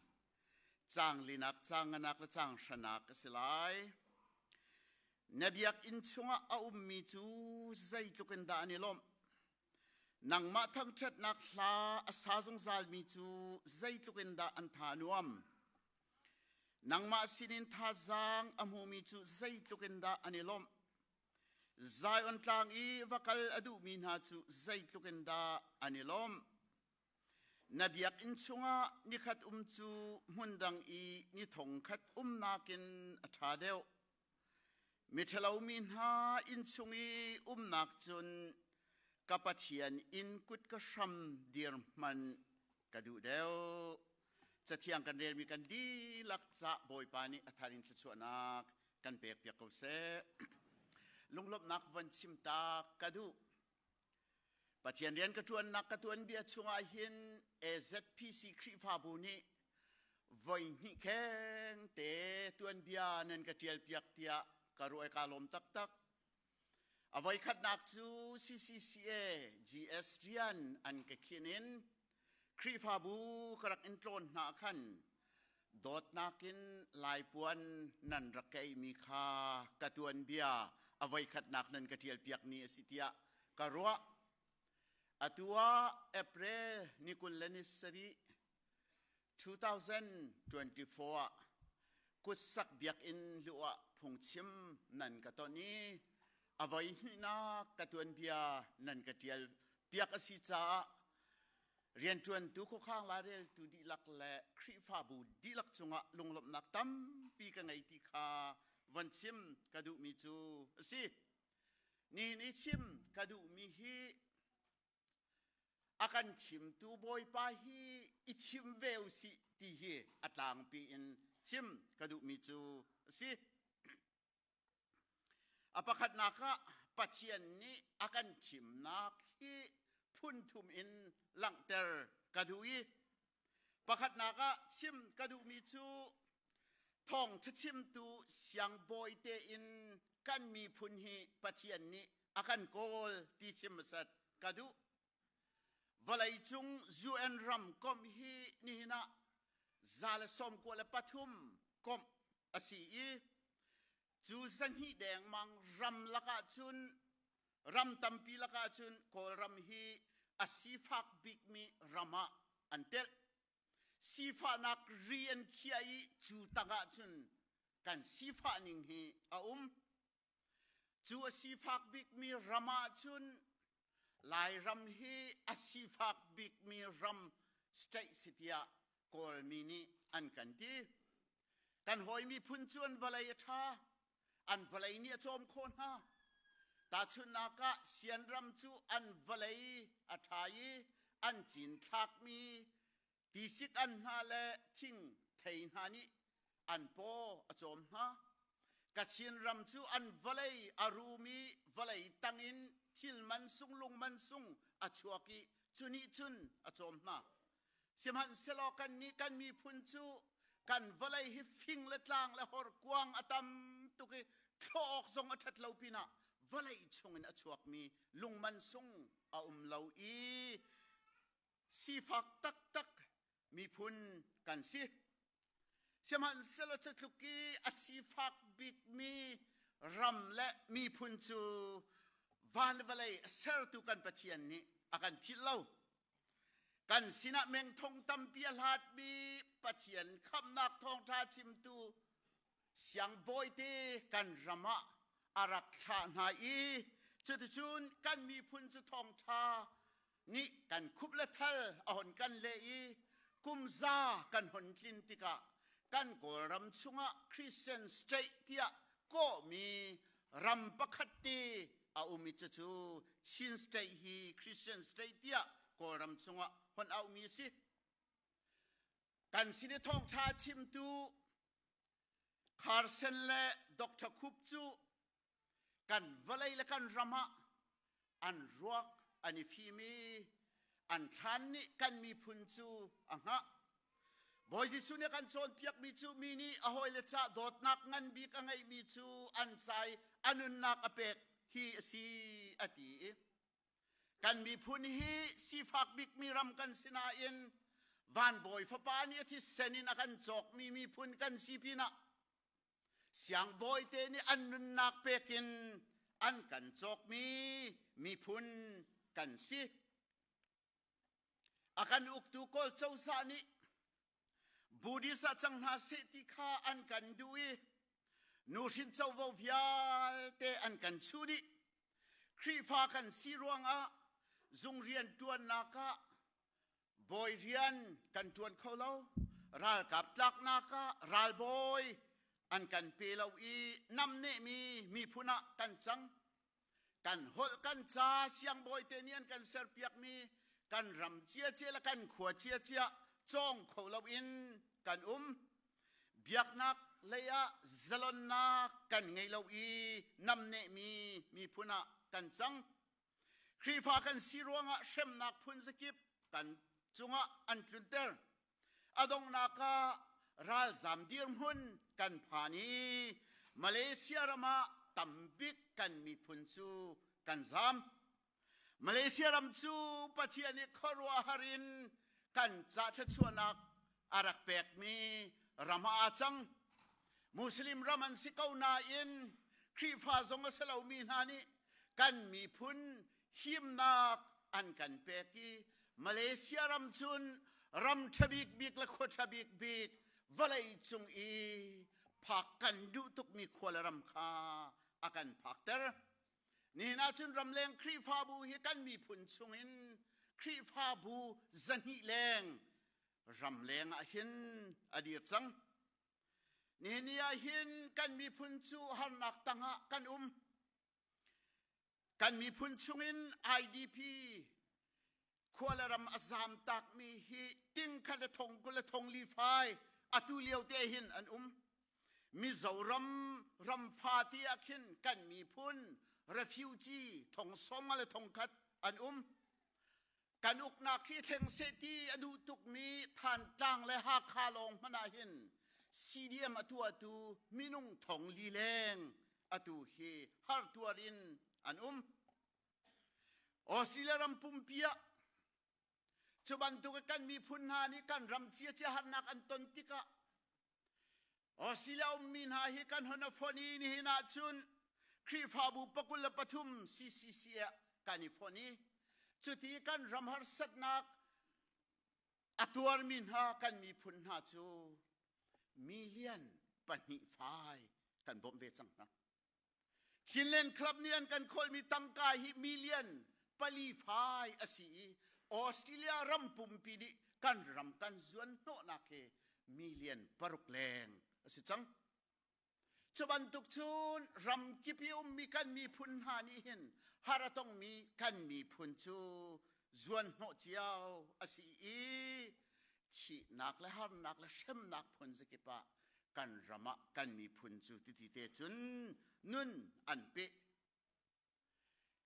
caang linak, caang nganak le caang hranak a si lai. Na biakinn chungah a ummi cu zeitluk in dah an i lawmh. Nangmah thangṭhatnak hla a sa zungzalmi cu zeitluk in dah an tha a nuam. Nangmah sinin thazaang a hmumi cu zeitluk in dah an i lawmh. Zion tlang i va kal a duhmi hna cu zeitluk in dah an i lawmh. Na biakinn chungah nikhat um cu hmun dang i ni thong khat um nakin a ṭha deuh. Miṭhalo mi hna inn chung i umnak cun ka Pathian inn kut ka hram dir hmanh ka duh deuh. Cathiang kan relmi kan dihlak cah Bawipa nih a thar in thluachuahnak kan pek piak ko seh. Lunglawmhnak von chim ta ka duh. Pathian rian ka ṭuannak ka tuanbia chungah hin AZPC Khrihfabu nih voi hnih kheng te tuanbia nan ka ṭial piak tiah ka ruah i kaa lawm taktak. A voikhatnak cu CCCA GS rian an ka khin in Khrihfabu ka rak in tlawn hna khan dawtnak in laipuan nan rak ka eimi kha ka tuanbia a voikhatnak nan ka ṭial piak ni a si tiah ka ruah. Atu ah April ni 27 2024 ah kutsak biakinn hlu ah phungchim nan ka ton i a voi hnihnak ka tuanbia nan ka ṭial piak a si caah rianṭuantu khuakhang laireltu dihlak le Khrihfabu dihlak cungah lunglawmhnak tampi ka ngei ti kha von chim ka duhmi cu a si. Nihin i chim ka duhmi hi a kan thimtu Bawipa hi i thim ve u sih ti hi a tlangpi in chim ka duhmi cu a si. A pakhatnak ah Pathian nih a kan thimnak hi phun thum in langhter ka duh i pakhatnak ah chim ka duhmi cu thawngṭha chimtu siangbawi tein kan miphun hi Pathian nih a kan kawl ti chim hmasat ka duh. Vawleicung UN ram komh hi nihin ah 193 komh a si i cu zahnih dengmang ram lakah cun ram tampi lakah cun Kawlram hi a sifak bikmi ram ah an telh. Sifahnak ri an khiah i cu tangah cun kan sifah ning hi a um. Cu a sifak bikmi ram ah cun Lairam hi a sifak bikmi ram state si tiah Kawlmi nih an kan ti. Kan hawi miphun cu an vawlei a ṭha, an vawlei nih a cawm khawh hna. Tahchunhnak ah Sianram cu an vawlei a ṭha i an cinthlakmi tisik an hna le thing thei hna nih an paw a cawm hna. Kachin ram cu an vawlei a rum i vawlei tangin thil man sung lung man sung a chuak i cu nih cun a cawm hna. Sihmanhsehlaw kannih kan miphun cu kan vawlei hi fing le tlang le horkuang a tam tuk i thlawh awk zong a ṭhat lo pinah vawlei chungin a chuakmi lungman sung a um lo i sifak taktak miphun kan si. Sihmanhsehlaw cu tluk i a sifak bikmi ram le miphun cu Van le vawlei a sertu kan Pathian nih a kan philh lo. Kan sinah mengthong tampi a hlatmi Pathian khamhnak thawngṭha chimtu siangbawi te kan ram ah a rak thlah hna i cuticun kan miphun cu thawngṭha nih kan khup le thal a hon kan leh i kum za kan hon tlin tikah kan Kawlram chungah Christian state tiah kawhmi ram pakhat te a um i cucu Chin state hi Christian state tiah Kawlram chungah hon auhmi a si. Kan sin i thawngṭha chimtu Carson le Dr. Khup cu kan vawlei le kan ram ah an ruak an i fim i an thlan nih kan miphun cu a hngah. Bawi Jesuh nih a kan cawnpiakmi cu mi nih a hawile ca dawtnak ngan bik a ngeihmi cu an ca i a nunnak a pek hi a si a ti i kan miphun hi sifak bikmi ram kan si nain van bawi fapa nih a thisen in a kan cawkmi miphun kan si pinah Siangbawi te nih an nunnak pek in an kan cawkmi miphun kan si. A kan uktu Kawl cozah nih Buddhist ah cang hna seh ti kha an kan duh i nuhrin covo vialte an kan chuh dih. Khrihfa kan si ruangah zung rian ṭuannak ah bawi rian kan ṭuan kho lo ralkap tlaknak ah ralbawi an kan pe lo i namnehmi miphun ah kan cang kan holh kan ca siangbawi te nih an kan serpiakmi kan ram ciacia le kan khua ciacia cawng kho lo in kan um biaknak lei ah zalonnak kan ngei lo i namnehmi miphun ah kan cang Khrihfa kan si ruangah hremnak phun zakip kan cungah an tlunter. A donghnak ah ralzam dirhmun kan phan i Malaysia ram ah tambik kan miphun cu kan zam. Malaysia ram cu Pathian nih khuaruahhar in kan ca thluachuahnak a rak pekmi ram ah aa cang. Muslim ram an si ko nain Khrihfa zong a si lomi hna nih kan miphun himnak an kan pek i Malaysia ram cun ram ṭha bikbik le khua ṭha bikbik vawlei cung i phak kan duh tukmi khua le ram kha a kan phakter. Nihin ahcun ramleng Khrihfabu hi kan miphun chungin Khrihfabu 200 leng ramleng ah hin a dir cang. Nihin ni ah hin kan miphun cu harnak tangah kan um. Kan miphun chungin IDP khua le ram a zaam takmi hi ting khat le thong kul le thong li fai atu lio te hin an um. Mizoram ram fa ti ah khin kan miphun refugee thong sawm le thong khat an um. Kan uknak hi thleng seh ti a duh tukmi Thantlang le Hakha lawng hmanh ah hin CDM a tuahtu minung thong li leng atu hi hartuar in an um. Australia ram pumpi ah cu bantuk kan miphun hna nih kan ram ciacia harnak an ton tikah Australia ummi hna hi kan hon a fon i nihin ah cun Khrihfabu pakul le pathum CCC ah kan i fon i cuti kan ram harsatnak a tuarmi hna kan miphun hna cu million pahnih fai kan bawmh ve cang hna. Chinland Club nih an kan khawlmi tangka hi million pali fai a si i Australia ram pumpi nih kan ram kan zuan hnawhnak hi million paruk leng a si cang. Cu bantuk cun ram kip i ummi kan miphun hna nih hin har a tongmi kan miphun cu zuan hnawh cio a si i thihnak le harnak le hremnak phun zakip ah kan ram ah kan miphun cu titi te cun nun an peh.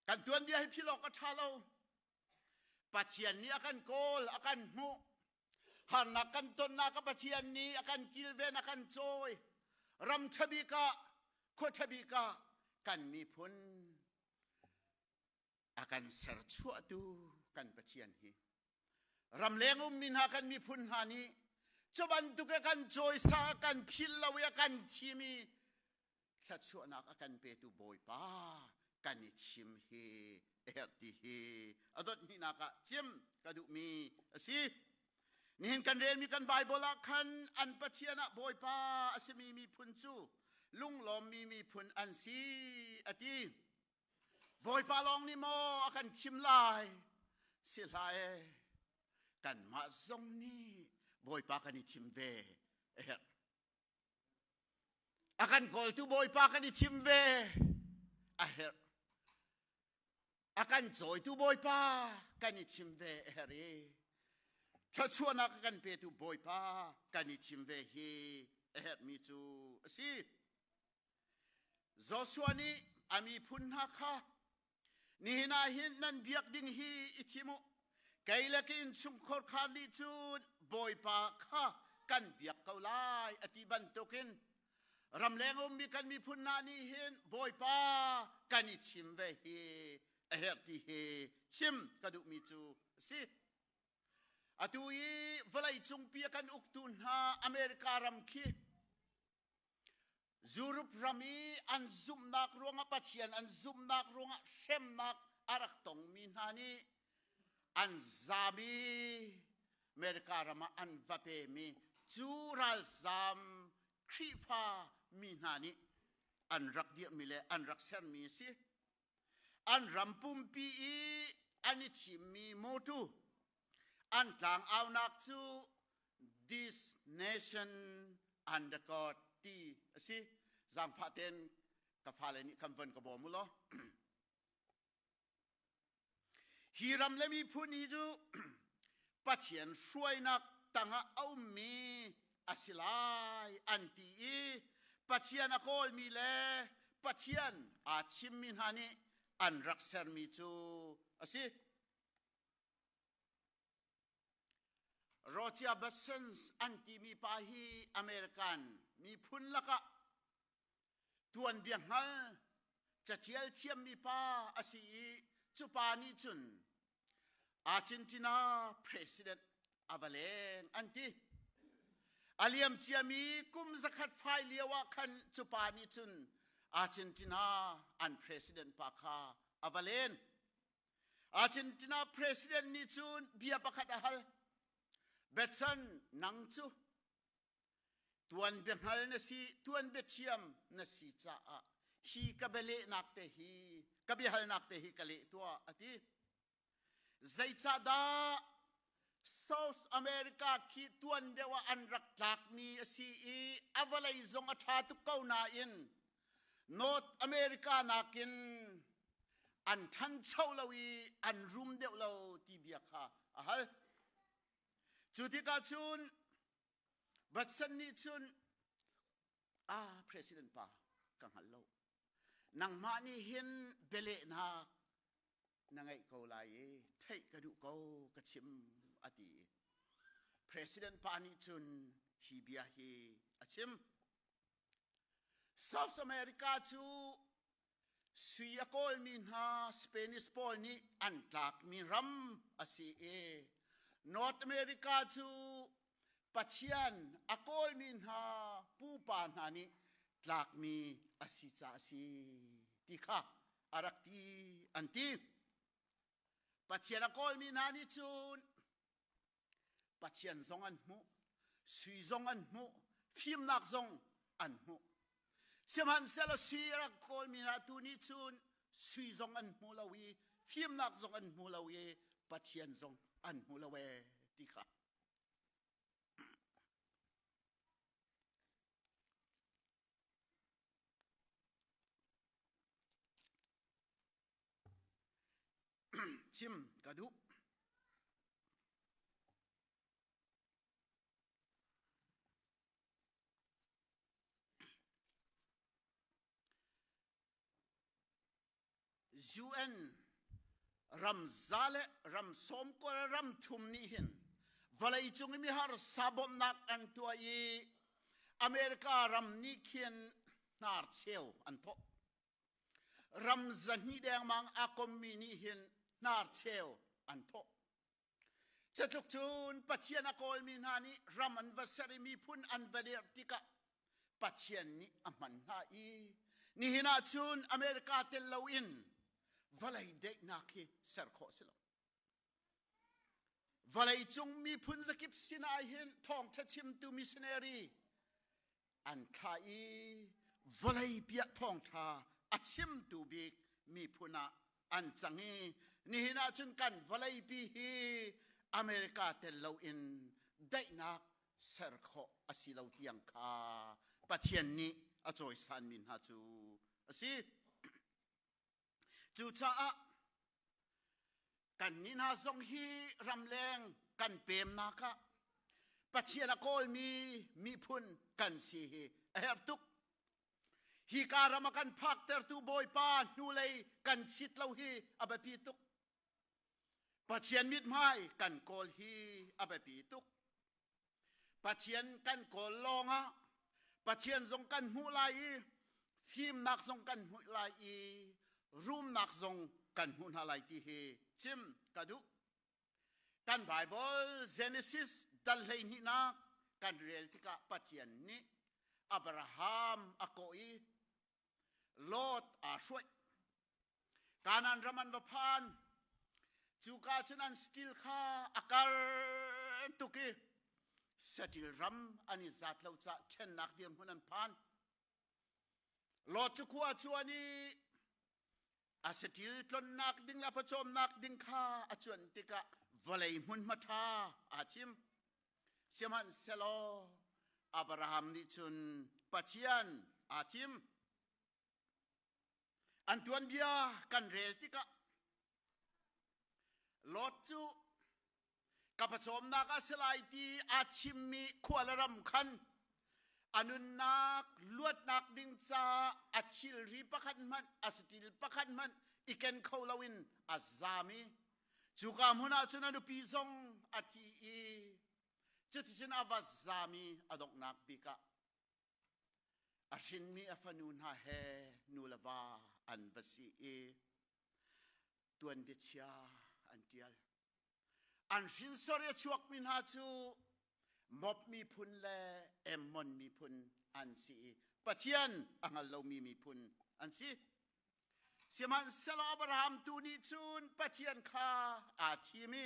Kan tuanbia hi philh awk a ṭha lo. Pathian nih a kan kawl, a kan hmuh. Harnak kan tonnak a Pathian nih a kan kilven, a kan cawi. Ram ṭha bik ah, khua ṭha bik ah kan miphun a kan serchuahtu kan Pathian hi ramleng ummi hna kan miphun hna nih cu bantuk a kan cawisa a kan philh lo i a kan thim i thluachuahnak a kan petu Bawipa. kan i chim hi a herh ti hi a dot hnihnak ah chim ka duhmi a si. Nihin kan relmi kan Bible ah khan an Pathian ah Bawipa a simi miphun cu lunglawmmi miphun an si a ti. Bawipa lawng nih maw a kan chim lai? Si hlah e. Kanmah zong nih Bawipa kan i thim ve a herh. A kan kawltu Bawipa kan i thim ve a herh. A kan cawitu Bawipa kan i thim ve a herh i thluachuahnak a kan petu Bawipa kan i thim ve hi a herhmi cu a si. Joshua nih a miphun hna kha nihin ah hin nan biak ding hi i thim u kei le ka innchungkhar khar nih cun Bawipa kha kan biak ko lai a ti bantukin ramleng ummi kan miphun hna nih hin Bawipa kan i thim ve hi a herh ti hi chim ka duhmi cu a si. Atu i vawlei cungpi a kan uktu hna America ram khi Europe ram i an zumhnak ruangah Pathian an zumhnak ruangah hremnak a rak tongmi hna nih an zaam i America ram ah an va pemi cu ralzaam Khrihfa mi hna nih an rak dirhmi le an rak sermi a si. An ram pumpi i an i thimmi mawtu an tlangaunak cu this nation under God ti a si. Zaangfah tein ka fale nih khan von ka bawm u law. Hi ram le miphun hi cu Pathian hruainak tangah a ummi a si lai an ti i Pathian a kawlmi le Pathian aa chimmi hna nih an rak sermi cu a si. Roger Bessons an timi pa hi American miphun lakah tuanbia hngal catial thiammi pa a si i cu pa nih cun Argentina president a va leng an ti. A liam ciami kum zakhat fai lio ah khan cu pa nih cun Argentina an president pa kha a va len. Argentina president nih cun bia pakhat a hal. Betson nang cu tuanbia hngal na si tuanbia thiam na si caah hi ka bialehnak te hi ka biahalnak te hi ka leh tuah a ti zeicahdah South America khi tuan deuh ah an rak tlakmi a si i a vawlei zong a ṭha tuk ko nain North America nakin an ṭhancho lo i an rum deuh lo ti bia kha a hal. Cu tikah cun Batsan nih cun ah president pa ka hngal lo nangmah nih hin bialehnak na ngeih ko lai i theih ka duh ko ka chim a ti i president pa nih cun hi bia hi a chim South America cu Sui a kawlmi hna Spanish pawl nih an tlakmi ram a si i North America cu Pathian a kawlmi hna pupa hna nih tlakmi a si caah a si ti kha a rak ti an ti. Pathian a kawlmi hna nih cun Pathian zong an hmuh, sui zong an hmuh, fimnak zong an hmuh. Sihmanhsehlaw sui a rak kawlmi hna tu nih cun sui zong an hmu lo i fimnak zong an hmu lo i Pathian zong an hmu lo ee ti kha. Chim ka duh. UN ram za le ram sawm kawl ram thum nih hin vawlei cung i miharsa bawmhnak an tuah i America ram nih khin hnar cheu an thawh. Ram zahnih dengmang a kommi nih hin hnarcheu an thawh. Catluk cun Pathian a kawlmi hna nih ram an va ser i miphun an va dirh tikah Pathian nih a hman hna i Nihin ah cun America tel loin vawlei daihnak hi ser khawh si lo. Vawlei cung miphun zakip sinah hin thawngṭha chimtu missionary an thlah i vawlei piah thawngṭha a chimtu bik miphun ah an cang i nihin ah cun kan vawleipi hi America tel loin daihnak ser khawh a si lo tiang kha Pathian nih a cawisanmi hna cu a si. Cucaah kannih hna zong hi ramleng kan pemnak ah Pathian a kawlmi miphun kan si hi a herh tuk. Hi ka ram a kan phaktertu Bawipa hnulei kan chit lo hi a biapi tuk. Pathian mithmai kan kawl hi a biapi tuk. Pathian kan kawl lawngah Pathian zong kan hmuh lai i fimnak zong kan hmuh lai i rumnak zong kan hmuh hna lai ti hi chim ka duh. Kan Bible Genesis dal hleihnihnak kan rel tikah Pathian nih Abraham a kawh i Lot aa hruaih. Kanaan ram an va phan. Cuka cun an saṭil kha a kar tuk i saṭil ram an i zat lo caah ṭhennak dirhmun an phan. Lot cu khua cuan i a saṭil tlonnak ding le a pawcawmnak ding kha a cuanh tikah vawlei hmunhma ṭha aa thim. Sihmanhsehlaw Abraham nih cun Pathian aa thim. An tuanbia kan rel tikah Lot cu ka pawcawmnak ah si lai ti aa thimmi khua le ram khan a nunnak luatnak ding caah a thilri pakhat hmanh a saṭil pakhat hmanh i ken kho loin a zaam i cuka hmun ah cun a nupi zong a thi i cuticun a va zaam i a donghnak bik ah A hrinmi a fanu hna he nu le va an va si i tuanbia chia an ṭial. An hrinsor i a chuakmi hna cu Moab miphun le Ammon miphun an si i Pathian a hngal lomi miphun an si. Sihmanhsehlaw Abraham tu nih cun Pathian kha aa thim i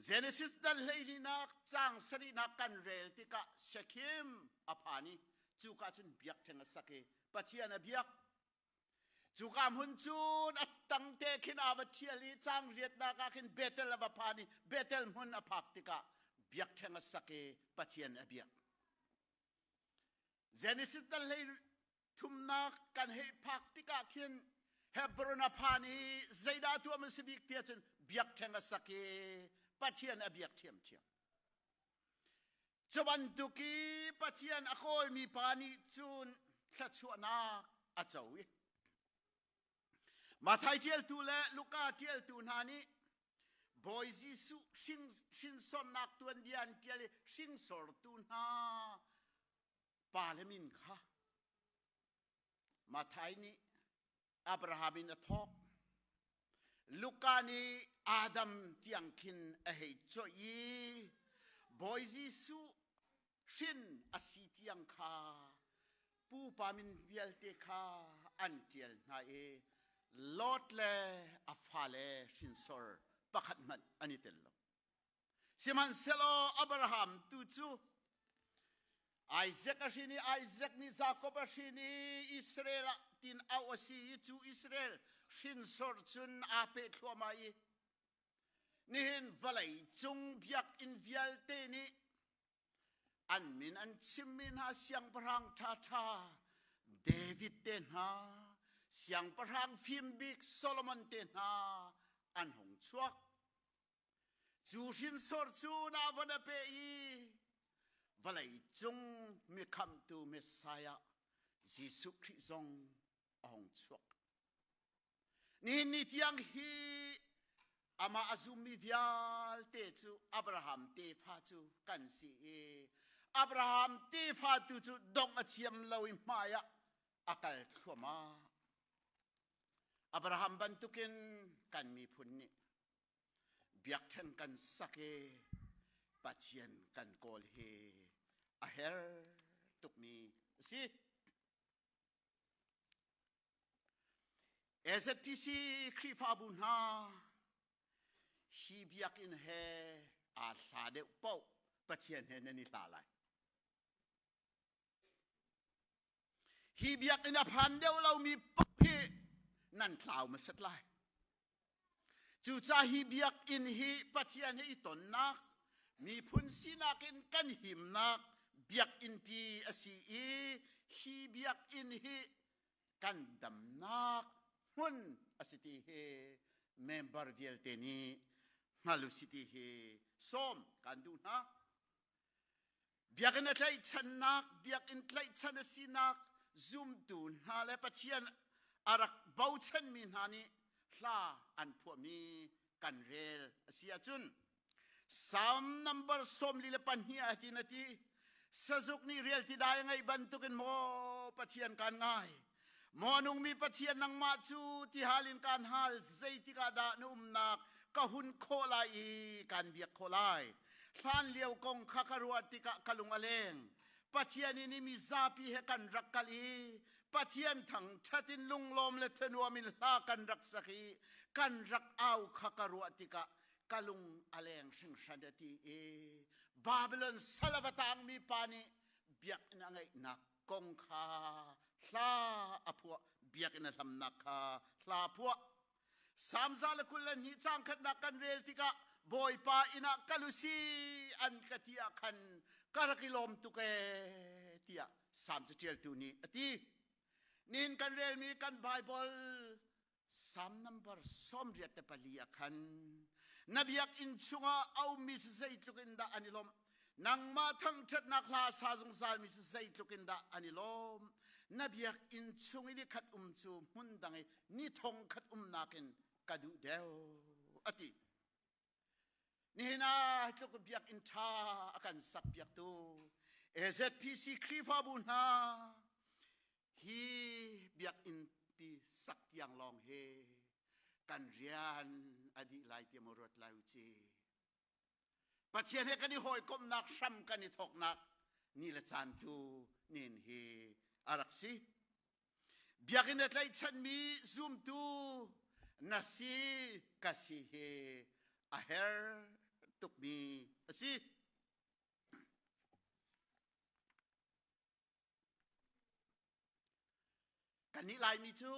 Genesis dal hleihnih caang sarihnak kan rel tikah Shechem a phan i cuka cun biakṭheng a sak i Pathian a biak. Cuka hmun cun a tangte khin aa va ṭhial i caang riatnak ah khin Bethel a va phan i Bethel hmun a phak tikah biakṭheng a sak i Pathian a biak. Genesis dal hlei thumnak kan hei phak tikah khin Hebron a phan i zeidah tuah man si bik tiah cun biakṭheng a sak i Pathian a biak ṭhiamṭhiam. Cu bantuk i Pathian a kawlmi pa nih cun thluachuahnak a co i Matthai ṭialtu le Luka ṭialtu hna nih Bawi Jesuh hrinsornak tuanbia an ṭial i hringsortu hna pa le min kha Matthai nih Abraham in a thawk. Luka nih Adam tiang khin a hei coih i Bawi Jesuh hrin a si tiang kha pupa min vialte kha an ṭial hna i Lot le a fale hrinsor pakhat hmanh an i tel lo. Sihmanhsehlaw Abraham tu cu Isaac a hrin i Isaac nih Jakob a hrin i Israel ah tin auh a si i cu Israel hrinsor cun aa peh thluahmah i nihin vawlei cung biakinn vialte nih an min an chimmi hna siangpahrang ṭhaṭha David te hna siangpahrang fim bik Solomon te hna an hung chuak. Cu hrinsor cu na von a pe i vawlei cung mikhamhtu Messiah Jesuh Khrih zong a hung chuak. Nihin ni tiang hi amah a zummi vialte cu Abraham tefa cu kan si i Abraham tefa tu cu dongh a thiam lo i hmai ah a kal thluahmah. Abraham bantukin kan miphun nih biakṭheng kan sak i Pathian kan kawl hi a her tukmi a si. AZPC Khrihfabu hna hi biakinn he aa hla deuh paoh Pathian he nan i hla lai. Hi biakinn a phan deuh lomi paoh hi nan tlau hmasat lai. Cucaah hi biakinn hi Pathian he i tonnak, miphun sinak in kan himnak biakinn pi a si i hi biakinn hi kan damnak hmun a si ti hi member vialte nih hngal u si ti hi sawm kan duh hna. Biakinn a tlaihchannak, biakinn tlaihchan a sinak zumtu hna le Pathian a rak bochanmi hna nih hla an phuahmi kan rel a si ahcun Psalm number 42 ah hitin a ti Sazuk nih rial ti dai a ngeih bantukin maw Pathian kan ngai Maw nungmi Pathian nangmah cu tihal in kaan hal zeitik ah dah na umnak ka hun khawh lai i kaan biak khawh lai. Hlan lio kong kha ka ruah tikah ka lung a leng. Pathian in i mi zapi he kan rak kal i Pathian thangṭhat in lunglawm le thanuam in hla kan rak sak i kan rak au kha ka ruah tikah ka lung a leng hringhran a ti i Babylon sal a va tangmi pa nih biakinn a ngeihnak kong kha hla a phuah biakinn a hlamnak kha hla a phuah Salm 122 caang khatnak kan rel tikah Bawipa inn ah kal u si an ka ti ah khan ka rak i lawm tuk ee tiah Salm caṭialtu nih a ti. Nihin kan relmi kan Bible Salm number 84 ah khan na biakinn chungah a ummi cu zeitluk in dah an i lawmh nangmah thangṭhatnak hla sa zungzalmi cu zeitluk in dah an i lawm na biakinn chung i nikhat um cu hmun dang i ni thong khat umnak in ka duh deuh a ti nihin ah tluk biakinn ṭha a kan sak piaktu AZPC Khrihfabu hna Hi biakinn pi sak tiang lawng hi kan rian a dih lai ti maw ruat lai u ci. Pathian he kan i hawikomhnak hram kan i thawknak ni le caan tu nin hi a rak si. Biakinn a tlaihchanmi zumtu na si ka si hi a her tukmi a si. Kannih Laimi cu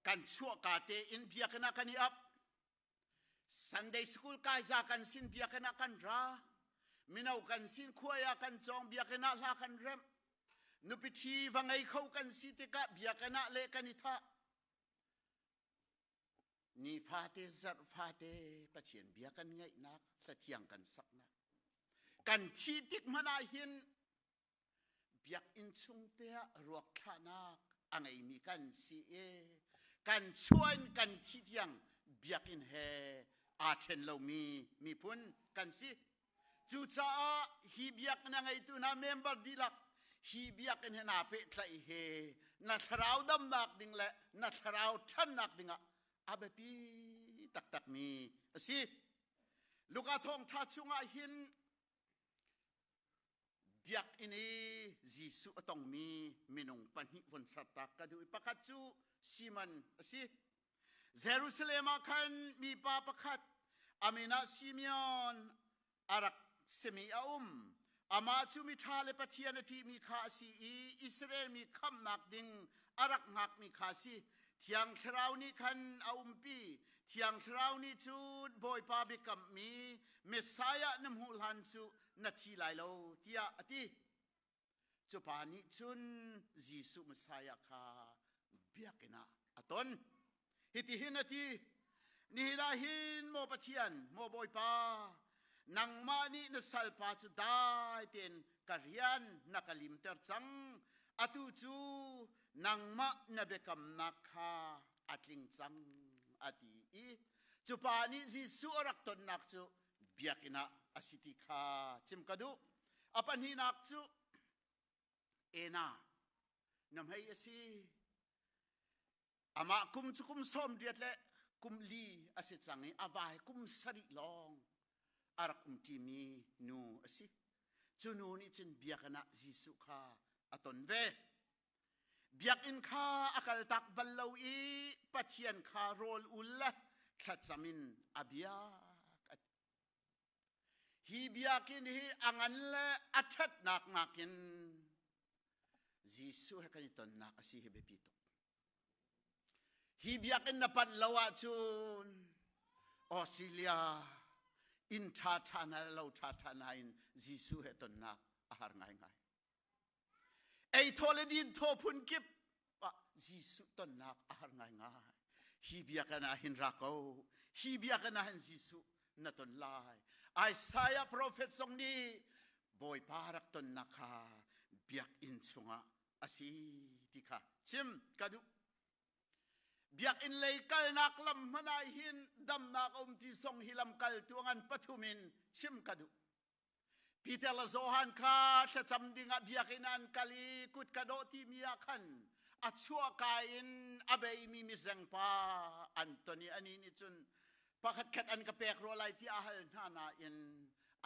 kan chuahka tein biakinn ah kan i ap. Sunday school kaiza kan sin biakinn ah kan ra. Mino kan sin khuai ah kan cawng biakinn ah hla kan remh. Nupi ṭhi va ngei kho kan si tikah biakinn ah le kan i thah. Nifate zarh fate Pathian bia kan ngaihnak, hlathiang kan saknak. Kan thi tik hmanh ah hin biakinn chung te ah ruak thlahnak a ngeimi kan si i kan chuah in kan thi tiang biakinn he aa ṭhen lomi miphun kan si. Cucaah hi biakinn a ngeitu hna member dihlak hi biakinn he naa pehtlaih he na thlarau damnak ding le na thlarau ṭhannak dingah a biapi taktakmi a si. Luka thawngṭha chungah hin biakinn i Jesuh a tongmi minung pahnih von hlartak ka duh i pakhat cu Simon a si. Jerusalem ah khan mipa pakhat a min ah Simeon a rak simi a um. Amah cu miṭha le Pathian a ṭihmi kha a si i Israel mi khamhnak ding a rak hngakmi kha a si. Thiang Thlarau nih khan a umpi. Thiang Thlarau nih cun Bawipa biakammi Messiah na hmuh hlan cu na thi lai lo tiah a ti. Cu pa nih cun Jesuh Messiah kha biakinn ah a ton. Hitihin a ti, Nihin ah hin maw Pathian, maw Bawipa, nangmah nih na salpa cu dai tein ka rian na ka limter cang. Atu cu nangmah na biakamnak kha a tling cang, a ti i cu pa nih Jesuh a rak tonnak cu biakinn ah a si ti kha chim ka duh. A pahnihnak cu Ena na hmei a si. Amah kum cu kum 80 le kum li a si cang i a vai kum sarih lawng a rak umṭimi nu a si. Cu nu nih cun biakinn ah Jesuh kha a ton ve. Biakinn kha a kaltak bal lo i Pathian kha rawl ul le thlacam in a biak. Hi biakinn hi a ngan le a ṭhatnak nakin Jesuh he kan i tonnak a si hi biapi tuk. Hi biakinn na panh lo ahcun Australia inn ṭhaṭha na lo ṭhaṭha nain Jesuh he tonnak a har ngaingai. Ei thaw le din thaw phun kip ah Jesuh tonnak a har ngaingai. Hi biakinn ah hin ra ko. Hi biakinn ah hin Jesuh na ton lai. Isaiah prophet zong nih Bawipa rak tonnak kha biakinn chungah a si ti kha chim ka duh. Biakinn lei kalnak lam hmanh ah hin damnak a um ti zong hi lamkaltu ngan pathum in chim ka duh. Peter le Johan kha thlacam dingah biakinn ah an kal i kut ka dawh timi ah khan a chuahka in a beimi mizengpa an ton i anih nih cun pakhatkhat an ka pek rua lai ti a hal hna nain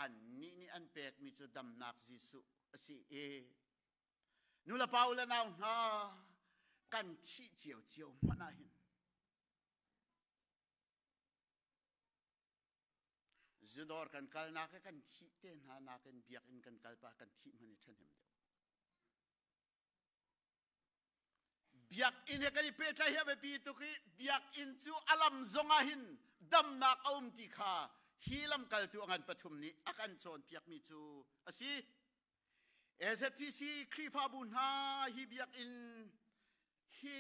annih nih an pekmi cu damnak Jesuh a si i nulepa u le nau hna kan thih ciocio hmanh ah hin Zudawr kan kalnak i kan thih te hna nakin biakinn kan kal pah kan thih hmanh i ṭhahnem deuh. Biakinn he kan i pehtlaih hi a biapi tuk i biakinn cu a lam zong ah hin damnak a um ti kha hi lamkaltu a ngan pathum nih a kan cawnpiakmi cu a si. AZPC Khrihfabu hna hi biakinn hi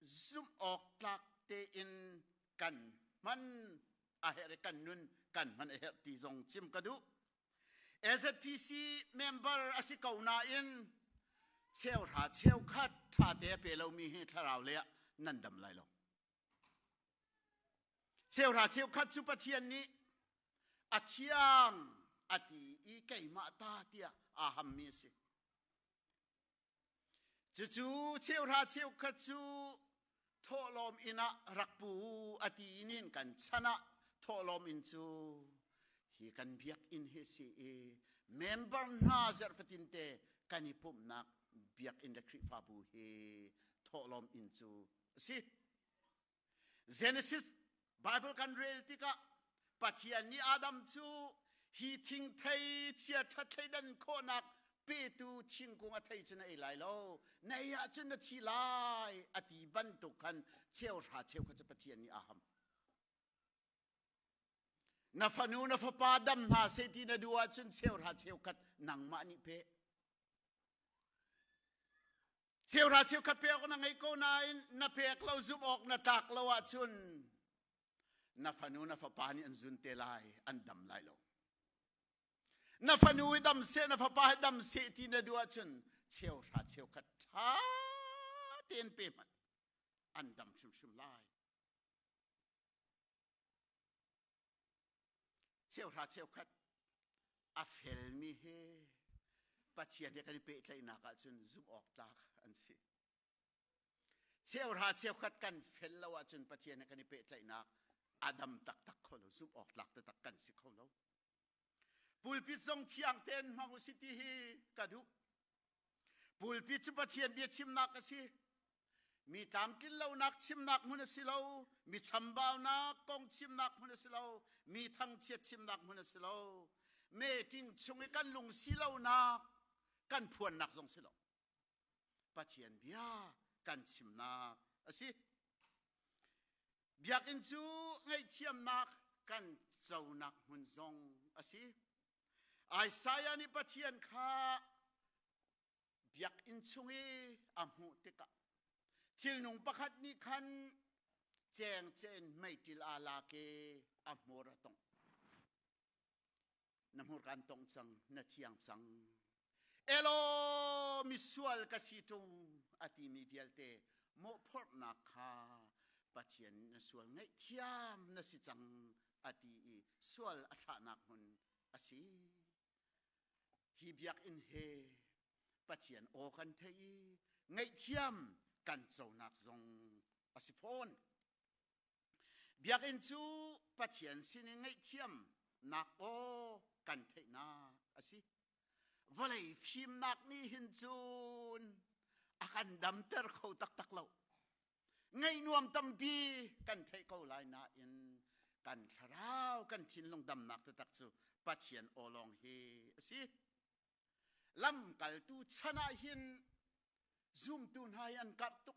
zumh awk tlak tein kan hman a herh i kan nun kan hman a herh ti zong chim ka duh. AZPC member a si ko nain cheuhra cheukhat ṭha te a pe lomi hi thlarau lei ah nan dam lai lo. Cheuhra cheukhat cu Pathian nih a thiang a ti i keimah ta tiah aa hammi a si. Cucu cheuhra cheukhat cu thawhlawm inn ah rak pu a ti in kan chan ah thawhlawm inn cu hi kan biakinn hi si i member hna zarh fatin te kan i pumhnak biakinn le Khrihfabu hi thawhlawm inn cu a si. Genesis Bible kan rel tikah Pathian nih Adam cu hi thingthei chia ṭhat thleidan khawhnak petu thingkung a thei cu na ei lai lo na ei ahcun na thi lai a ti bantuk khan cheuhra cheukhat cu Pathian nih a ham. Na fanu na fapa dam hna seh ti na duh ahcun cheuhra cheukhat nangmah nih pe. Cheuhra cheukhat pek awk na ngei ko nain na pek lo zumh awk na tlak lo ahcun na fanu na fapa nih an zun te lai an dam lai lo. Na fanu hi dam seh na fapa hi dam seh ti na duh ahcun cheuhra cheukhat ṭha tein pe hmanh an dam hrimhrim lai. Cheuhra cheukhat a felmi he Pathian he kan i pehtlaihnak ahcun zumh awk tlak an si. Cheuhra cheukhat kan fel lo ahcun Pathian he kan i pehtlaihnak a dam taktak kho lo, zumh awk tlak taktak kan si kho lo. Pulpit zong thiang tein hmang u si ti hi ka duh. Pulpit cu Pathian bia chimnak a si. Mi tlamtlin lonak chimnak hmun a si lo. Mi chambaunak kong chimnak hmun a si lo. Mi thangchiat chimnak hmun a si lo. Meeting chung i kan lung si lonak kan phuannak zong si lo. Pathian bia kan chimnak a si. Biakinn cu ngaihthiamnak kan conak hmun zong a si. Isaiah nih Pathian kha biakinn chung i a hmuh tikah thilnung pakhat nih khan cengce in meiṭil aa lak i a hmur a tongh. Na hmurka an tongh cang, na thiang cang. Elaw misual ka si ṭung a timi vialte mawhphorhnak kha Pathian na sual ngaihthiam na si cang a ti i sual a thlahnak hmun a si. Hi biakinn he Pathian aw kan theih i ngaihthiam kan conak zong a si fawn. Biakinn cu Pathian sinin ngaihthiamnak aw kan theihnak a si. Vawlei fimnak nih hin cun. A kan damter kho taktak lo. Ngaih-nuam tampi kan theih ko lai nain kan thlarau, kan thinlung damnak taktak cu Pathian aw lawng hi a si. Lamkaltu chan ah hin zumtu hna hi an karh tuk.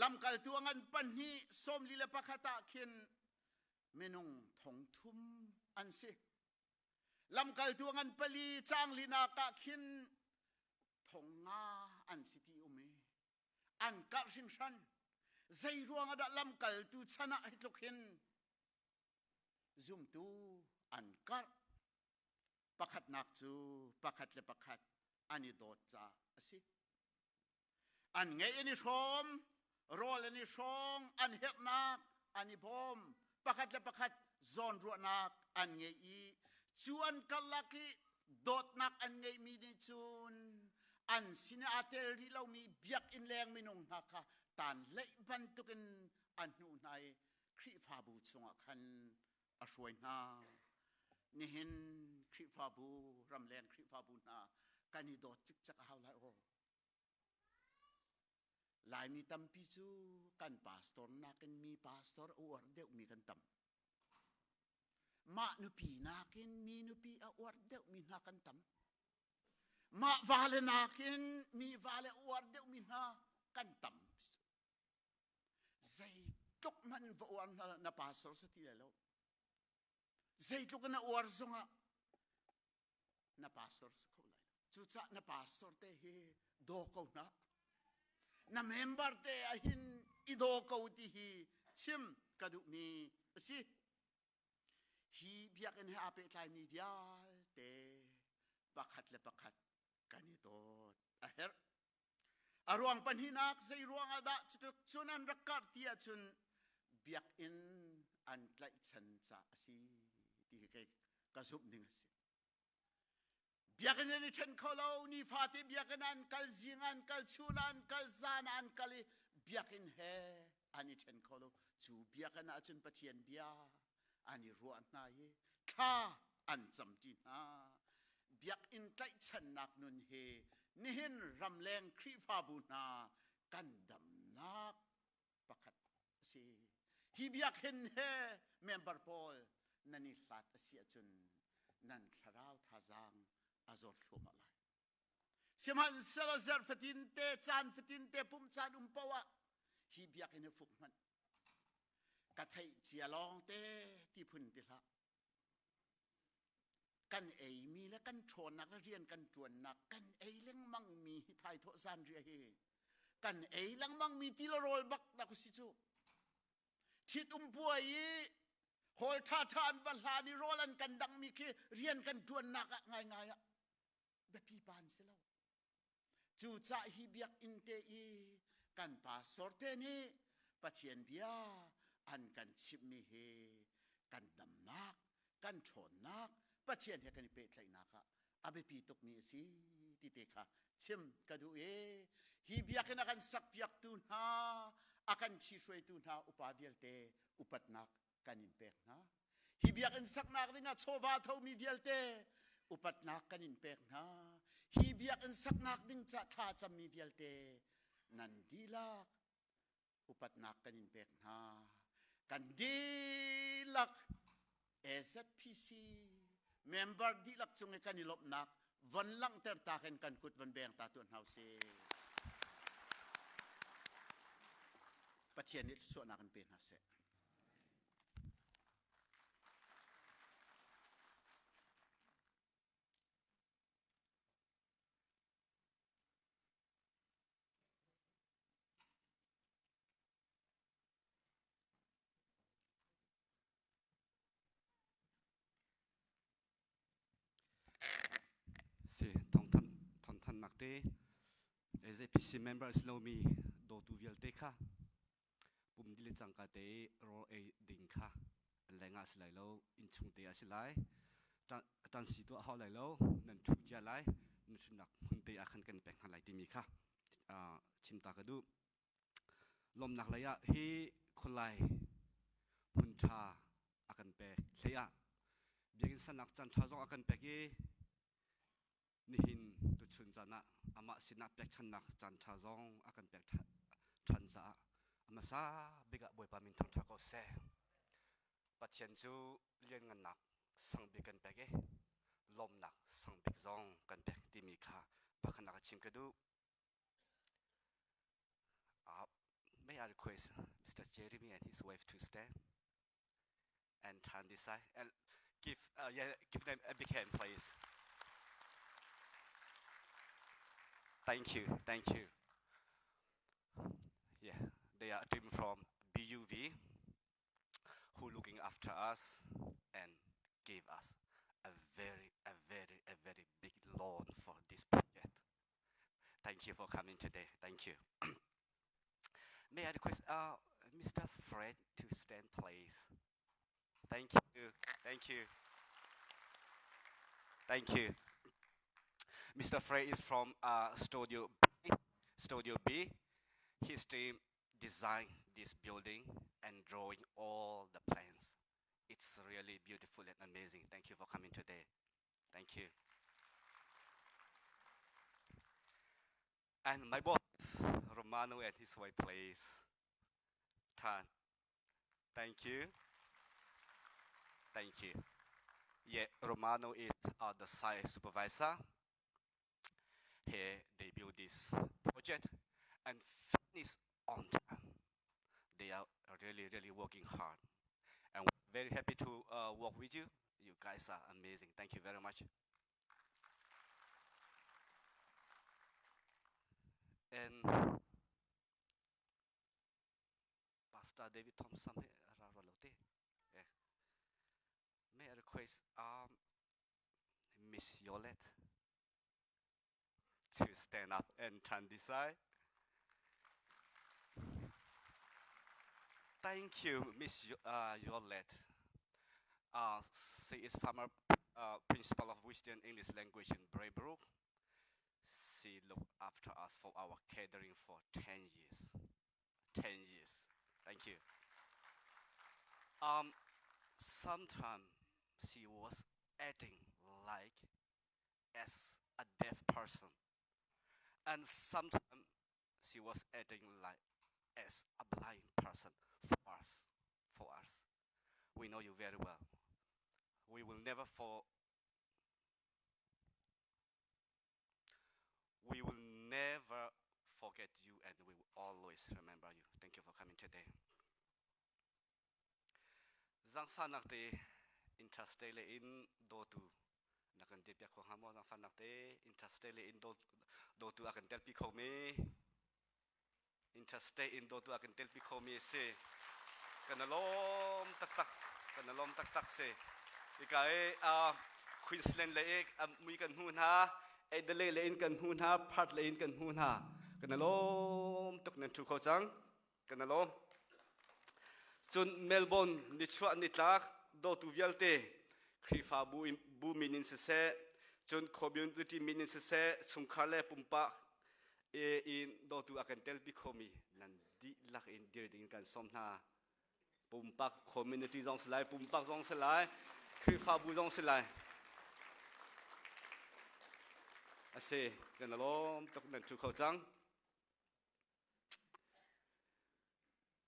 Lamkaltu a ngan pahnih 41 ah khin minung thong thum an si. Lamkaltu a ngan pali caang linak ah khin thong nga an si ti um i an karh hringhran. Zei ruang ah dah lamkaltu chan ah hi tluk hin zumtu an karh? Pakhatnak cu pakhat le pakhat an i dawt caah a si. An ngeih an i hrawm, rawl an i hrawng, an herhnak an i bawm, pakhat le pakhat zawnruahnak an ngei i cu an karlak i dawtnak an ngeihmi nih cun an sin aa tel rih lomi biakinn leng minung hna kha tan hleih bantukin an hnuh hna i Khrihfabu chungah khan a hruai hna. Nihin Khrihfabu, ramleng Khrihfabu hna kan i dawt cikcek a hau lai aw. Laimi tampi cu kan pastor nakin mi pastor a uar deuhmi kan tam. Mah nupi nakin mi nupi a uar deuhmi hna kan tam. Mah vale nakin mi vale a uar deuhmi hna kan tam. Zeitluk hmanh va uar hna na pastor sa ti lai lo. Zeitluk na uar zongah na pastor si kho lai lo. Cucaah na pastor te hi daw ko hna. Na member te ahin i daw ko ti hi chim ka duhmi a si. Hi biakinn he aa pehtlaimi vialte pakhat le pakhat kan i dawt a herh. A ruang pahnihnak zei ruang ah dah cutluk cun an rak karh ti ahcun biakinn an tlaihchan caah a si ti hi kei ka zumh ning a si. Biakinn an i ṭhen kho lo, nifate biakinn an kal, zing an kal, chun an kal, zan an kal i biakinn he an i ṭhen kho lo. Cu biakinn ah cun Pathian bia an i ruah hna i thla an camṭi hna. Biakinn tlaihchannak nun hi nihin ramleng Khrihfabu hna kan damnak pakhat a si. Hi biakinn he member pawl nan i hlat a si ahcun nan thlarau thazaang a zor thluahmah lai. Sihmanhsehlaw zarh fatin te, caan fatin te, pumh caan um paoh ah hi biakinn hi fuk hmanh. Ka theih cia lawng te ti phun ti hlah. Kan eimi le kan ṭhawnnak le rian kan ṭuannak kan ei lengmangmi hi thaithawh zanriah hi kan ei lengmangmi ti le rawl bak dak si cu. Ṭhit um puai i hawl ṭhaṭha an va hlan i rawl an kan dangmi khi rian kan ṭuannak ah ngaingai ah biapi pa an si lo. Cucah hi biakinn te i kan pastor te nih Pathian bia an kan chimhmi hi kan damnak, kan ṭhawnnak, Pathian he kan i pehtlaihnak ah a biapi tukmi a si ti te kha chim ka duh i hi biakinn a kan sakpiaktu hna, a kan ṭhihruaitu hna upa vialte upatnak kan in pek hna. Hi biakinn saknak dingah chawva thomi vialte upatnak kan in pek hna. Hi biakinn saknak ding ca thla cammi vialte nan dihlak upatnak kan in pek hna. Kan dihlak AZPC member dihlak cung i kan i lawmhnak von langhter ta khin kan kut von beng ta tuah hna usih. Pathian nih thluachuahnak in pe hna seh. Si thawngthanh thawngthanhnak te AZPC member a si lomi dawtu vialte kha pum dih le cangka te i rawl ei ding kha an leng ah a si lai lo innchung te ah a si lai ṭansi tuah a hau lai lo nan ṭhu cia lai nan ṭhutnak hmun te ah khan kan pek hna lai timi kha chim ta ka duh lawmnak lei ah hi khualai hmun ṭha a kan pek hlei ah biakinn sannak caan ṭha zong a kan pek i nihin tuchun. Tuchun caan ah amah sinah pekchannak caan ṭha zong a kan pek ṭhan caah a hmasa bik ah Bawipa min thangṭhat ko seh. Pathian cu lianngannak sang bik kan pek i lawmnak sang bik zong kan pek timi kha pakhatnak a chim ka duh. May I request Mr. Jeremy and his wife to stand and turn this side and give, yeah, give them a big hand, please. Thank you, thank you. Yeah, they are a team from BUV who looking after us and gave us a very, a very, a very big loan for this project. Thank you for coming today. Thank you. May I request uh, Mr. Fred to stand, please? Thank you. Thank you. Thank you. Mr. Frey is from uh, Studio B. Studio B. His team designed this building and drawing all the plans. It's really beautiful and amazing. Thank you for coming today. Thank you. And my boss, Romano and his wife, please. Tan. Thank you. Thank you. Yeah, Romano is uh, the site supervisor. Here they build this project and finish on time. They are really, really working hard. And we're very happy to uh, work with you. You guys are amazing. Thank you very much. And Pastor David Thompson he Yeah. May I request um, Miss Yolette to stand up and turn this side. Thank you, Miss uh, Yolette. Uh, she is former uh, principal of Western English Language in Braybrook. She looked after us for our catering for 10 years. 10 years. Thank you. Um, sometimes she was acting like as a deaf person. And sometimes she was acting like as a blind person for us. For us. We know you very well. We will never for we will never forget you and we will always remember you. Thank you for coming today. Zangfahnak te interstate le in dawtu na kan dir piak kho hnga maw zangfahnak te interstate le in dawtu a kan telpi kho mi interstate in dawtu a kan telpi kho mi si kan lawm taktak kan lawm taktak si ika e Queensland le e mui kan hmu hna Adelaide le in kan hmu hna Perth le in kan hmu hna kan lawm tuk nan thu kho cang kan lawm cun Melbourne nichuah nitlak dawtu vialte Khrihfabu bu min in siseh cun community min in siseh chungkhar le pumpak in dawtu a kan telpi khomi nan dihlak in dir ding kan sawm hna pumpak community zong si lai pumpak zong si lai Khrihfabu zong si lai ase kan lawm tuk nan thu kho cang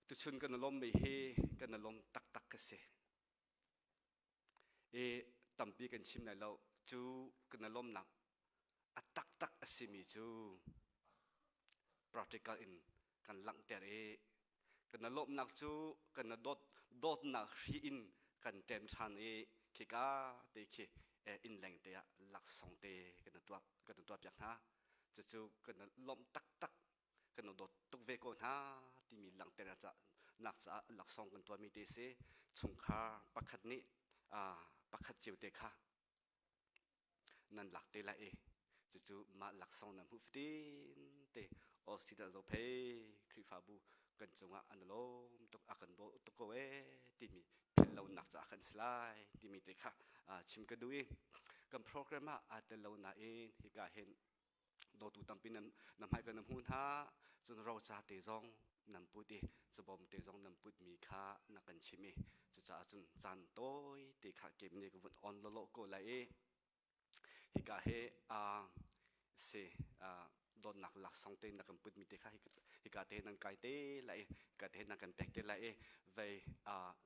Tuchun kan lawmmi hi kan lawm taktak ka si. I tampi kan chim lai lo. Cu kan lawmnak a taktak a simi cu practical in kan langhter i kan lawmnak cu kan dawt dawtnak hri in kan ṭem ṭhan i khika te khi inn leng te ah laksawng te kan tuah kan tuah piak hna. Cucu kan lawmh taktak kan dawt tuk ve ko hna timi langhter nak caah laksawng kan tuahmi te si chungkhar pakhat nih pakhat cio te kha nan lak te lai i cucu mah laksawng nan hmuh fatin te Austin ah zophei Khrihfabu kan cungah an lawm tuk a kan daw tuk ko ee timi philhlonak caah kan si lai timi te kha chim ka duh i kan program ah aa tel lo nain hika hin dawtu tampi nan na hmai kan hmu hna cun roca te zong nan put i cabawm te zong nan put mi kha na kan chim i cucaah cun caan tawi te kha kem ne ka vun on lolo ko lai i hika he a. Si dawtnak laksawng te na kan put mi te kha hika te nan kai te lai hika te nan kan pek te lai i vei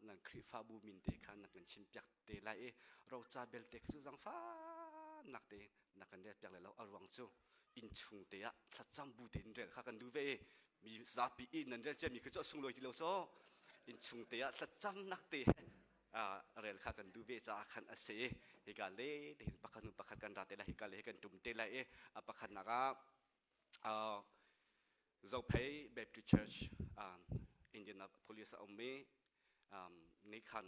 nan Khrihfabu min te kha na kan chim piak te lai i roca belte kha cu zangfahnak te na kan rel piak lai lo. A ruang cu inn chung te ah thlacam bu tein rel kha kan duh ve i mi zapi i nan rel ciami kha cu a sunglawi ti lo so inn chung te ah thlacamnak te rel kha kan duh ve caah khan a si. Hika le te pakhat hnu pakhat kan ra te lai, hika le kan tum te lai i a pakhatnak ah Zophei Baptist Church, Indianapolis a ummi nih khan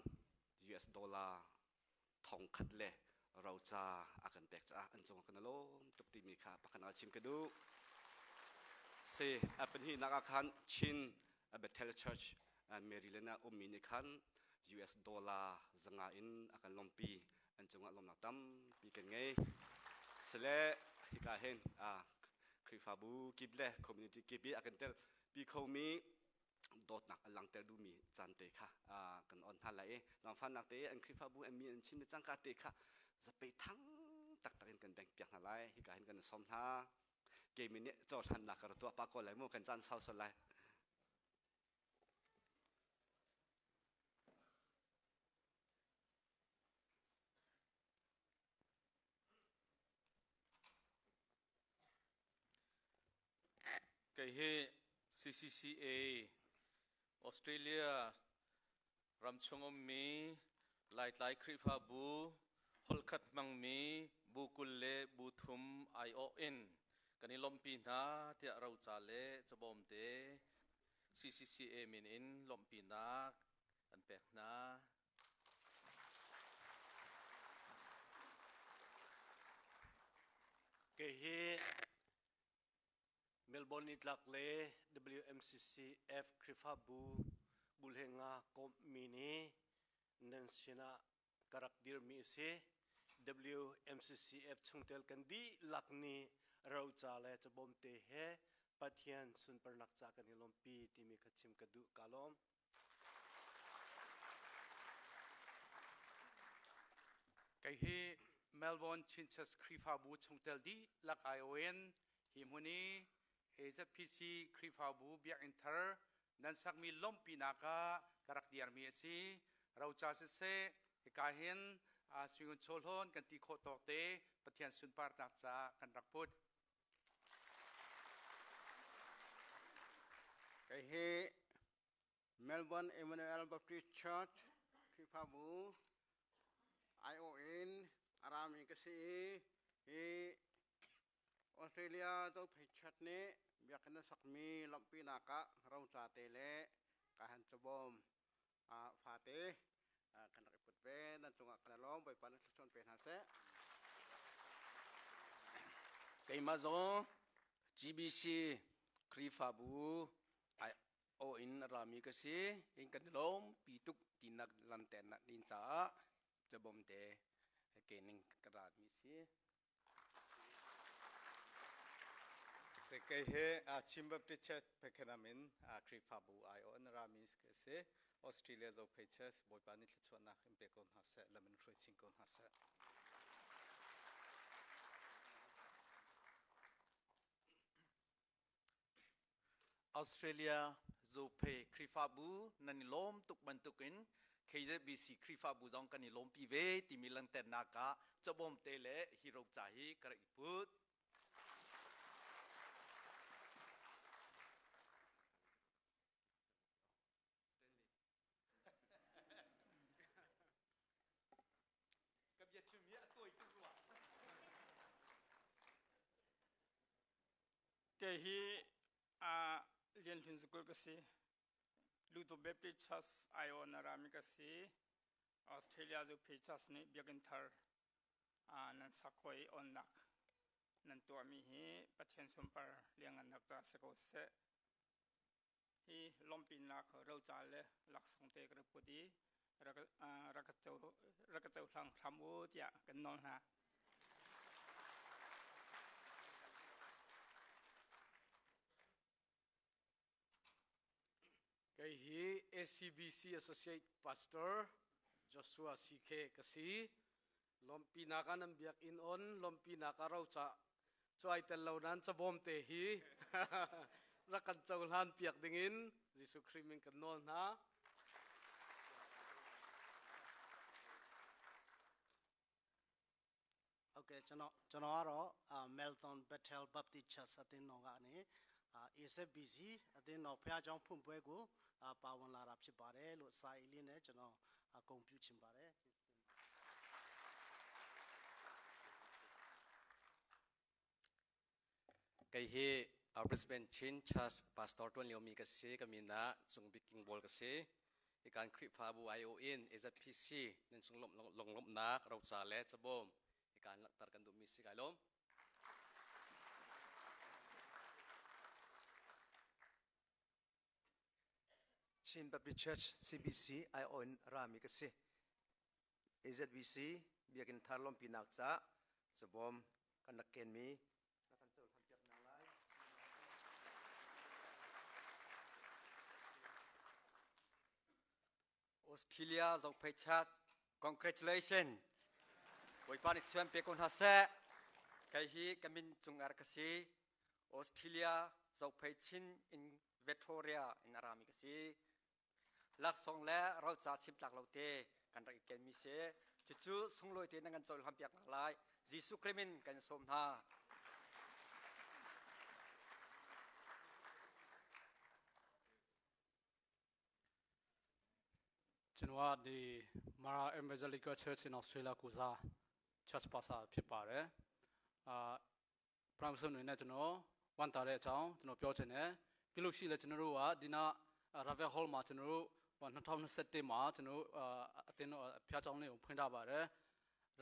US dollar 1000 le roca a kan pek caah an cungah kan lawm tuk timi kha pakhat ah chim ka duh. Si a pahnihnak ah khan Chin Bethel Church, Maryland ah ummi nih khan US dollar 500 in a kan lawmpi. An cungah lawmnak tampi kan ngei. Sile hika hin Khrihfabu kip le community kip i a kan tel pi khomi dawtnak a langhter duhmi caan te kha kan on hna lai i zaangfahnak te an Khrihfabu an mi an chim le cangka te kha zapei thang taktak in kan bengh piak hna lai. Hika hin kan sawm hna. Keimi nih cohlannak ka ra tuah pa ko lai mu, kan caan sau sal lai. Kei hi CCCA Australia ramchung ummi Laitlai Khrihfabu holhkhat hmangmi bu 20 le bu 3 aiawh in kan i lawmhpi hna tiah roca le cabawmte CCCA min in lawmhpinak an pek hna. Kei hi Melbourne nitlak le WMCCF Khrihfabu Bulhenga komhmi nih nan sinah ka rak dirmi a si. WMCCF chungtel kan dihlak nih roca le cabawmte he Pathian sunparnak ca kan i lawmpi timi kha chim ka duh. Ka lawm. Kei hi Melbourne Chin Church Khrihfabu chungtel dihlak aiawh in hi hmun i AZPC Khrihfabu biakinn thar nan sakmi lawmhpinak ah ka rak dirmi a si. Roca siseh, hika hin suingun chawhlawn kan ti khawh tawk te Pathian sunparnak caah kan rak put. Kei hi Melbourne Emmanuel Baptist Church Khrihfabu aiawh in a rami ka si i hi Australia Zophei Church nih biakinn a sakmi lawmhpinak ah roca te le ka han cabawm fate kan rak i put ve. Nan cungah kan i lawm. Bawipa nih thluachuah pe hna seh. Keimah zong GBC Khrihfabu aw in a rami ka si. In kan i lawm pi tuk tinak lanternak din caah cabom te ke ning ka ratmi si. Kei he Chin Baptist Church Pakenham in Khrihfabu aiawh in rami ka si. Australia Zophei Church Bawipa nih thluachuahnak in pe ko hna seh, lam in hruai chin ko hna seh. Australia Zophei Khrihfabu nan i lawm tuk bantukin KZBC Khrihfabu zong kan i lawmpi ve timi langhternak ah cabawm te le hi roca hi ka rak i put. Ka biachim hi a tawi tuk rua. Kei hi Lian Hlun Zukul ka si. Lutu Baptist Church aiawh na rami ka si. Australia zu phi Church nih biakinn thar nan sak hoi onnak nan tuahmi hi Pathian sunpar liangngannak ca si ko seh. Hi lawmhpinak roca le laksawng te ka rak put i rak ka cohlang hram u tiah kan nawl hna. Kei hi ACBC Associate Pastor Joshua CK ka si. Lawmhpinak ah nan biakinn on, lawmhpinak ah roca. Cu ai tel lo nan cabawm te hi rak kan cohlan piak dingin Jesuh Khrih min kan nawl hna. Okay ကျွန်တော်ကျွန်တော်ကတော့ Melton Bethel Baptist Church အသင်းတော်ကနေ AZBC အသင်းတော်ဖျားเจ้าဖွင့်ပွဲကိုပါဝင်လာတာဖြစ်ပါတယ်လို့စာရေးလေးနဲ့ကျွန်တော်အကုန်ပြုချင်ပါတယ် Kei hi Brisbane Chin Church pastor tuan liomi ka si. Ka min ah Cung Bik King Bawl ka si. Hikan Khrihfabu IO in AZPC nan sung lunglawmhnak roca le cabawm hikan langhter kan duhmi si kai lawm. Chin Baptist Church CBC IO in rami ka si. AZBC Biakinn thar lawmhpinak ca cabawm kan rak kenmi na kan cohlanpiak hna lai. Australia Zophei Church congratulations Bawipa nih chuan pe ko hna seh kei hi ka min cung ar ka si Australia Zophei Chin in Victoria in arami ka si laksawng le roca chim tlak lo te kan rak i kenmi si cucu sunglawi te nan kan cohlan piak nak lai Jesuh Khrih min kan sawm hna ကျွန်တော်ကဒီ Mara Evangelical Church in Australia ကိုစား Church Pastor ဖြစ်ပါတယ်အာပရမဆုံးအနေနဲ့ကျွန်တော်ဝန်တာတဲ့အကြောင်းကျွန်တော်ပြောချင်တယ်ပြီးလို့ရှိလဲကျွန်တော်တို့ကဒီနာ Ravel Hall မှာကျွန်တော်တို့2021မှာကျွန်တော်တို့အတင်းတော့ဖျားကြောင်းလေးကိုဖွင့်ထားပါတယ်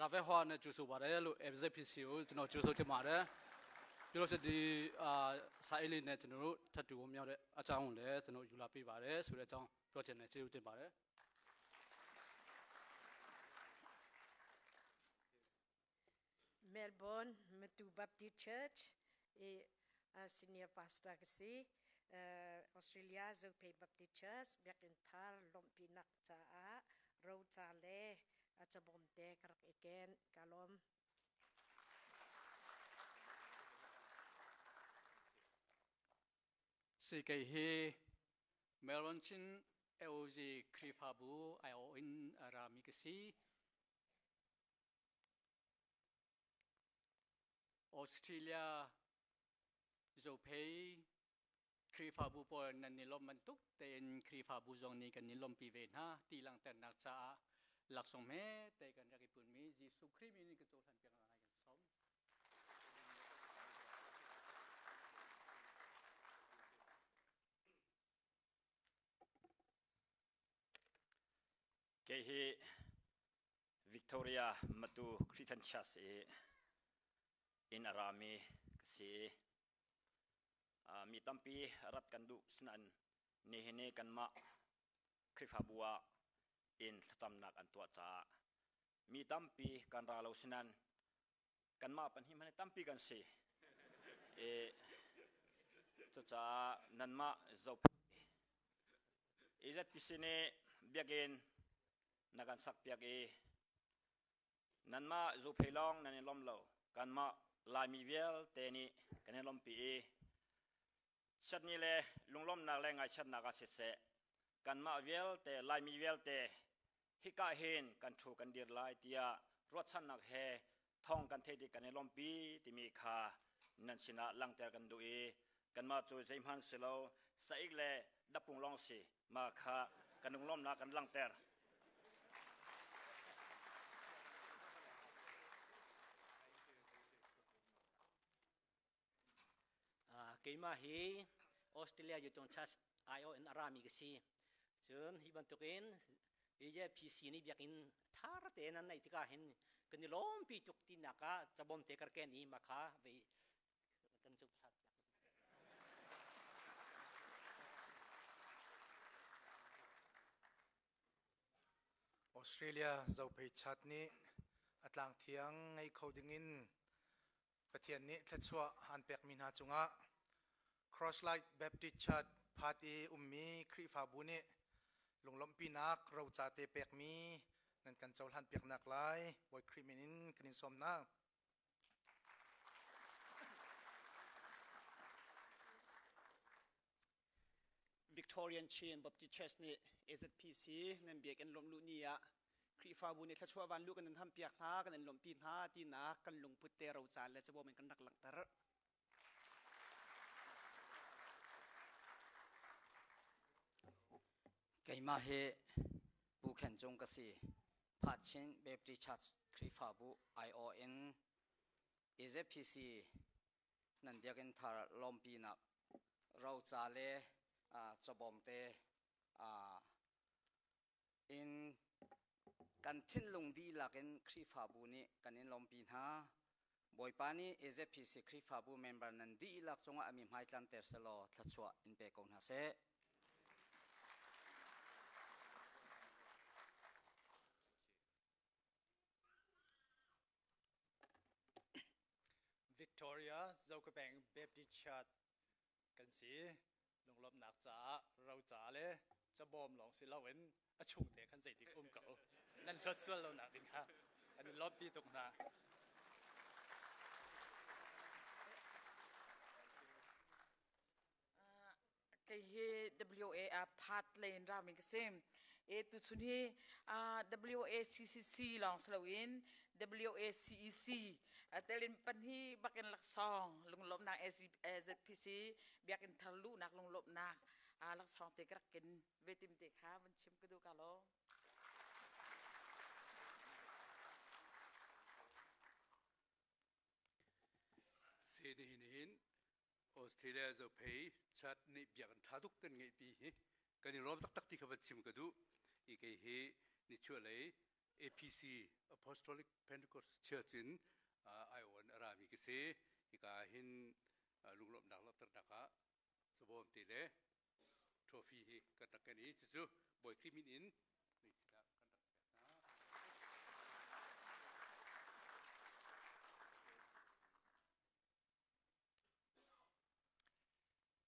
Ravel Hall နဲ့ကြိုဆိုပါတယ်လို့ FZPC ကိုကျွန်တော်ကြိုဆိုချင်ပါတယ်ပြီးလို့ရှိဒီအာစာရေးလေးနဲ့ကျွန်တော်တို့ထပ်တူမြောက်တဲ့အကြောင်းကိုလည်းကျွန်တော်ယူလာပေးပါတယ်ဆိုတဲ့အကြောင်းပြောချင်တယ်ကျေးဇူးတင်ပါတယ် Melbourne Matu Baptist Church i senior pastor ka si Australia Zophei Baptist Church biakinn thar lawmhpinak caah roca le cabawm te ka rak i ken ka lawm. Si kei hi Melbourne Chin AOG Khrihfabu aiawh in a rami ka si. Australia Zophei Khrihfabu pawl nan i lawmh bantuk tein Khrihfabu zong nih kan i lawmhpi ve hna ti langhternak caah laksawng hme te kan rak i punmi Jesuh Khrih min in ka cohlan piak lai kan sawm. Kei hi Victoria Matu Christian Church i inn a rami ka si i mi tampi rat kan duh sinain nihin i kanmah Khrihfabu ah inn thlacamnak an tuah caah mi tampi kan ra lo sinain kanmah pahnih hmanh tampi kan si. I cucaah nanmah zoh AZPC nih biakinn na kan sakpiak i nanmah zuphei lawng nan i lawm lo kanmah Laimi vialte nih kan i lawmpi i chiatni le lunglawmnak le ngaihchiatnak ah siseh kanmah vialte Laimi vialte hika hin kan ṭhu kan dir lai tiah ruahchannak he thawng kan theih tik kan i lawmpi timi kha nan sinah langhter kan duh i kanmah cu zeihmanh si lo saik le dapung lawng si ma kha kan lunglawmnak kan langhter. Keimah hi Australia Yutong Church IO in a rami ka si. Cun hi bantukin AJPC nih biakinn thar tein an neih tikah hin kan i lawmpi tuk tinak ah cabawm te kar ken i mah kha vei kan cu thlat. Australia Zophei Chat nih a tlang thiang ngei kho dingin Pathian nih thluachuah aan pekmi hna cungah Crosslight Baptist Church Phat i ummi Khrihfabu nih lunglawmhpinak roca te pekmi nan kan cohlan piaknak lai Bawi Khrih min in kan in sawm hna. Victorian Chin Baptist Church nih AZPC nan biakinn lawmh luh ni ah Khrihfabu nih thluachuah van luh kan in hampiak hna, kan in lawmhpi hna tinak kan lungput te roca le cabawm in kan rak langhter. Keimah hi Pu Khen Cung ka si. Phatchin Baptist Church Khrihfabu aiawh in AZPC nan biakinn thar lawmpinak roca le cawbawm te in kan thinlung dihlak in Khrihfabu nih kan in lawmpi hna. Bawipa nih AZPC Khrihfabu member nan dihlak cungah a mi hmaitlanter selaw thluachuah in pe ko hna seh. Victoria Zokapeng Baptist Church kan si. Lunglawmhnak caah roca le cabawm lawng si loin a chung te khan zeitik um ko. Nan hlawt sual lo nak ding kha an in lawmhpi tuk hna. Kei hi WA ah phat len rami ka si. E tuchun hi WACCC lawng si loin WACEC telin pan hi bakin laksawng lunglawmhnak AZPC biakinn thar luhnak lunglawmhnak laksawng te ka rak kin ve tim te kha van chim ka duh ka lo. Se ni hin Australia zophei chat nih biakinn tha tuk kan ngeih pi hi kan i lawm taktak ti kha van chim ka duh. I kei hi nichuahlei APC Apostolic Pentecost Church in aiawn a rami ka si. Hika hin lunglawmhnak langhternak ah cabawm te le trophy hi kan rak ken i cucu Bawi Khrih min in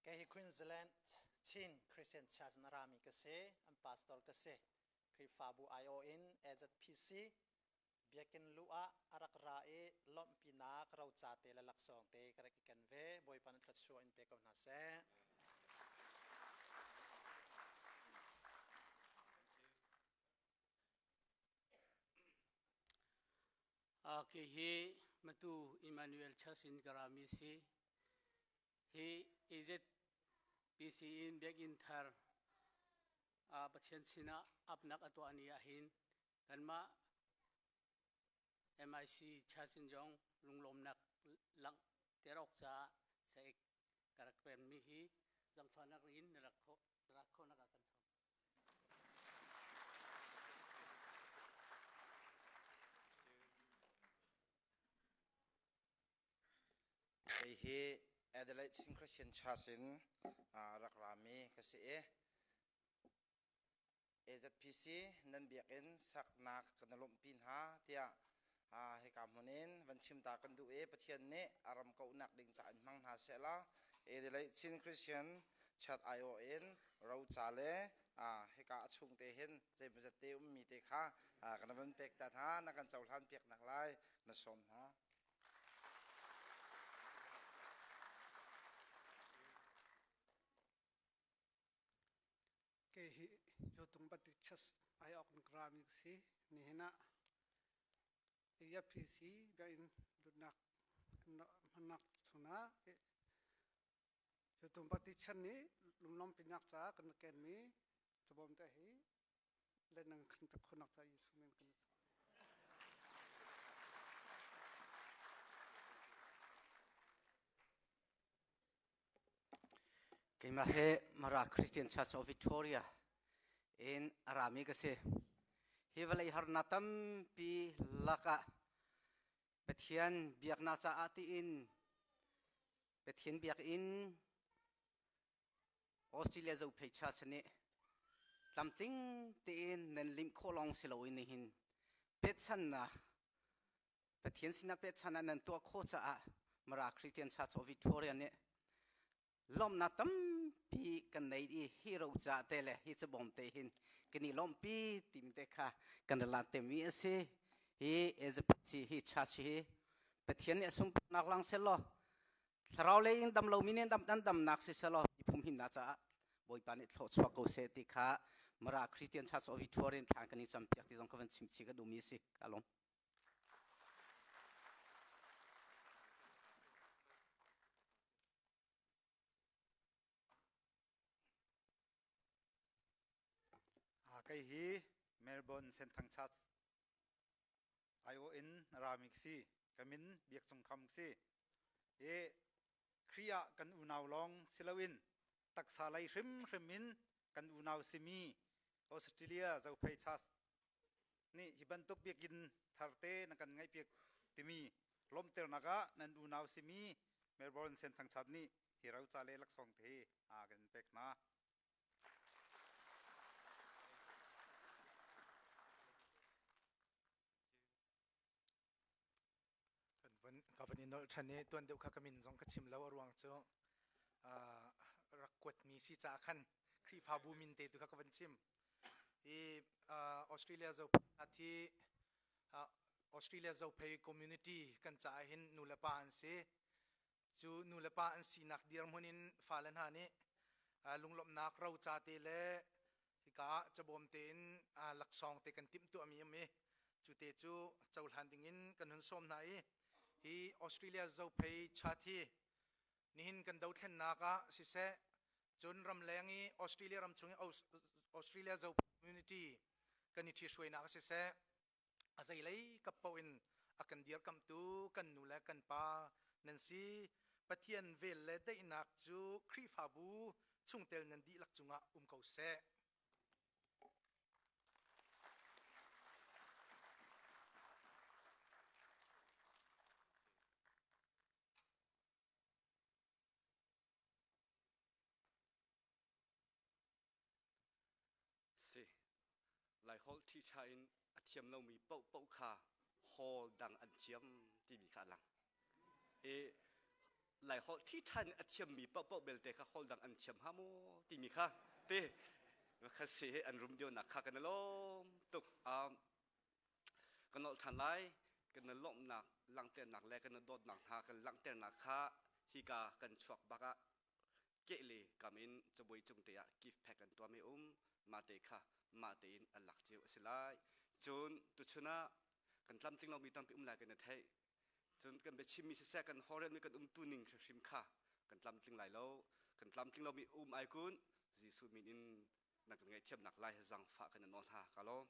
Kei hi Queensland Chin Christian Church na rami ka si, an pastor ka si. Khrihfabu aiawh in AZPC biakinn lu ah a rak ra i lawmhpinak roca te le laksawng te ka rak i ken ve. Bawipa na thluachuah in pe ko hna seh. Kei hi Matu Emmanuel Church in ka rami si. Hi AZPC in biakinn thar Pathian sinah apnak a tuah ni ahhin kanmah MIC Church in zong lunglawmnak langhter awk caah saik ka rak pemmi hi zangfahnak in na rak khawh nak ah kan sawm. Kei hi Adelaide Chin Christian Church in rak rami ka si i AZPC nan biakinn saknak kan i lawmhpi hna tiah hika hmun in van chim ta kan duh i Pathian nih a ram kauhnak ding ca in hmang hna sehla Adelaide Chin Christian Church aiawh in roca le hika a chung te hin zeimawzat te ummi te kha kan van pek ta hna na kan cohlan piak nak lai na sawm hna. Kei hi Zotung Baptist Church aiawk in ka rami ka si. Nihin ah AFPC biakinn lutnak hmannak chungah Zotung Baptist Church nih lunglawmhpinak caah kan rak kenmi cabawm te hi le nan kan pek khawhnak caah Jesuh min kan Keimah hi Mara Christian Church of Victoria in a rami ka si. Hi vawlei harnak tampi lakah Pathian biaknak caah tiin Pathian biakinn Australia Zophei Church nih tlamtling tein nan limh khawh lawng si loin nihin pechannak Pathian sinah pechan ah nan tuah khawh caah Mara Christian Church of Victoria nih lawmhnak tampi kan nei i hi roca te le hi cabawm te hin kan i lawmhpi timi te kha kan ra temi a si. Hi Elizabeth hi church hi Pathian nih a sunparnak lang selaw thlarau lei in dam lomi nih dam dan damnak si selaw miphun himnak caah. Bawipa nih thlawhchuah ko seh ti kha Mara Christian Church of Victoria in thlan kan i campiak ti zong ka van chim chih ka duhmi a si. Ka lawm. Kei hi Melbourne Senthang Church ION rami ka si. Ka min Biak Cung Kham ka si. I Khrih ah kan unau lawng si loin taksa lei hrimhrim in kan unau simi Australia Zophei Church nih hi bantuk biakinn tharte na kan ngaihpiak timi lawmhternak ah nan unau simi Melbourne Senthang Church nih hi roca le laksawng te hi a kan pek hna. Ka van i nolh ṭhan i tuan deuh kha ka min zong ka chim lo a ruang cu rak kuatmi si caah khan Khrihfabu min te tu kha ka van chim. Hi Australia Zophei Australia Zophei community kan caah hin nu le pa an si. Cu nu le pa an sinak dirhmun in fale hna nih lunglawmhnak roca te le hika ah cabawm tein laksawng te kan timhtuahmi um i cu te cu cohlan dingin kan hun sawm hna i hi Australia Zophei Chat hi nihin kan dothlennak ah siseh cun ramleng i Australia ram chung i Australia Zophei community kan i ṭhihruainak ah siseh a zeilei kap paoh in a kan dirkamhtu kan nu le kan pa nan si. Pathian vel le daihnak cu Khrihfabu chungtel nan dihlak cungah um ko seh. Si. Laiholh ṭhiṭha in a thiam lomi paohpaoh kha hall dang an thiam timi kha a lang. I Laiholh ṭhiṭha in a thiammi paohpaoh belte kha hall dang an thiam hnga maw timi kha te kha si an rum deuhnak kha kan i lawm tuk. Kan nolh ṭhan lai. Kan i lawmhnak langhternak le kan i dawtnak hna kan langhternak kha hika kan chuak bak ah keh le kam in cabuai cung te ah gift pack an tuah mi um mah te kha mah tein an lak cio a si lai. Cun tuchun ah kan tlamtling lomi tampi um lai kan i theih. Cun kan biachimmi siseh kan horelmi kan umtu ning hrimhrim kha kan tlamtling lai lo. Kan tlamtling lomi um ai kun Jesuh min in nan kan ngaihthiamnak lai zangfah kan i nawl hna. Ka lawm.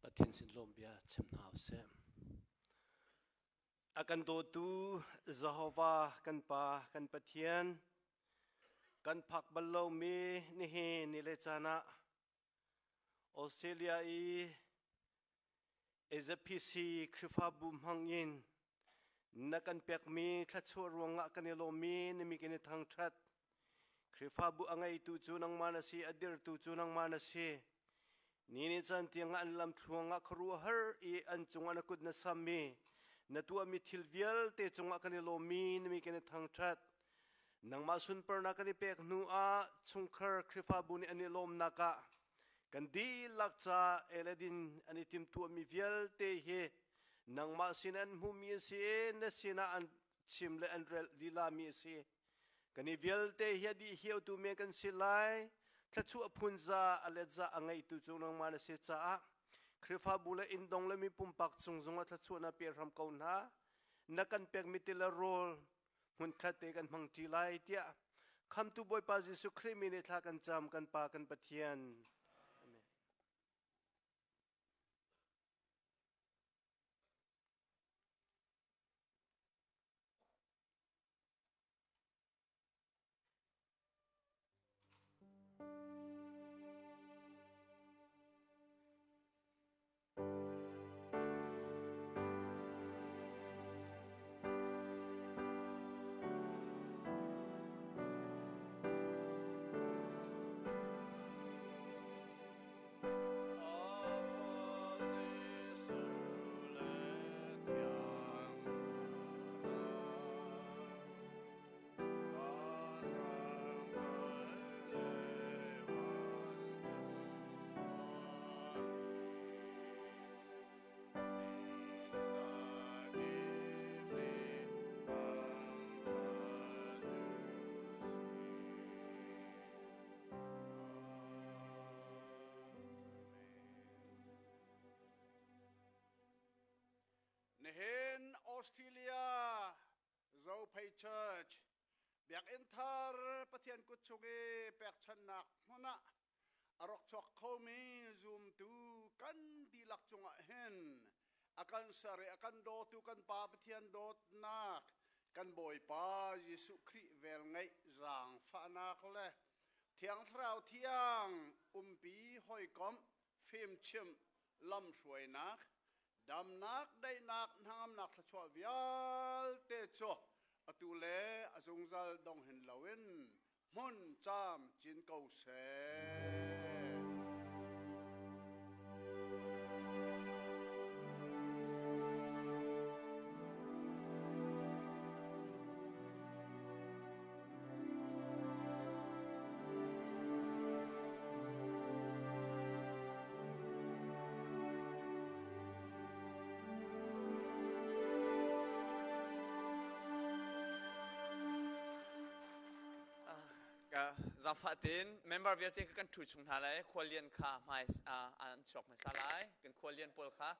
Pathian sin lawm bia chim hna usih. A kan dawtu Jehovah kan Pa kan Pathian kan phak bal lomi nihin ni le caan ah Australia i AZPC Khrihfabu hmangin na kan pekmi thluachuah ruangah kan i lawmmi na mi kan i thangṭhat. Khrihfabu a ngeitu cu nangmah na si, a dirtu cu nangmah na si. Ni ni caan tiangah an lamthluang ah khuaruahhar i an cungah na kut na sammi, na tuahmi thil vialte cungah kan i lawmmi na mi kan i thangṭhat. Nangmah sunparnak kan i pek hnu ah chungkhar Khrihfabu nih an i lawmnak ah kan dihlak ca eledin an i timhtuahmi vialte hi nangmah sin an hmuhmi a si i na sinah an chim le an relh lilami a si. Kan i vialte hi a dih hiautu men kan si lai. Thluachuah phunza a letza a ngeitu cu nangmah na si caah Khrihfabu le inndong le mi pumpak cung zongah thluachuah na pe hram ko hna. Na kan pekmi ti le rawl hmunkhat te kan hmang ṭi lai tiah Khamtu Bawipa Jesuh Khrih min i thla kan cam kan Pa kan Pathian. Amen. Nihin Australia Zophei Church Biakinn thar Pathian kut chung i pekchanhnak hmun ah a rak chuak khomi zumtu kan dihlak cungah hin a kan ser i a kan dawtu kan Pa Pathian dawtnak kan Bawipa Jesuh Khrih velngeih zaangfahnak le Thiang Thlarau thiang umpi hawikomh fimchimh lamhruainak damnak daihnak hnangamnak thluachuah vialte cu atu le a zungzal dong hin loin hmun caam cin ko seh. Zaangfah tein member vialte kan ṭhu chung hna lai. Khualian kha hmai an chuak hmasa lai. Kan khualian pawl kha.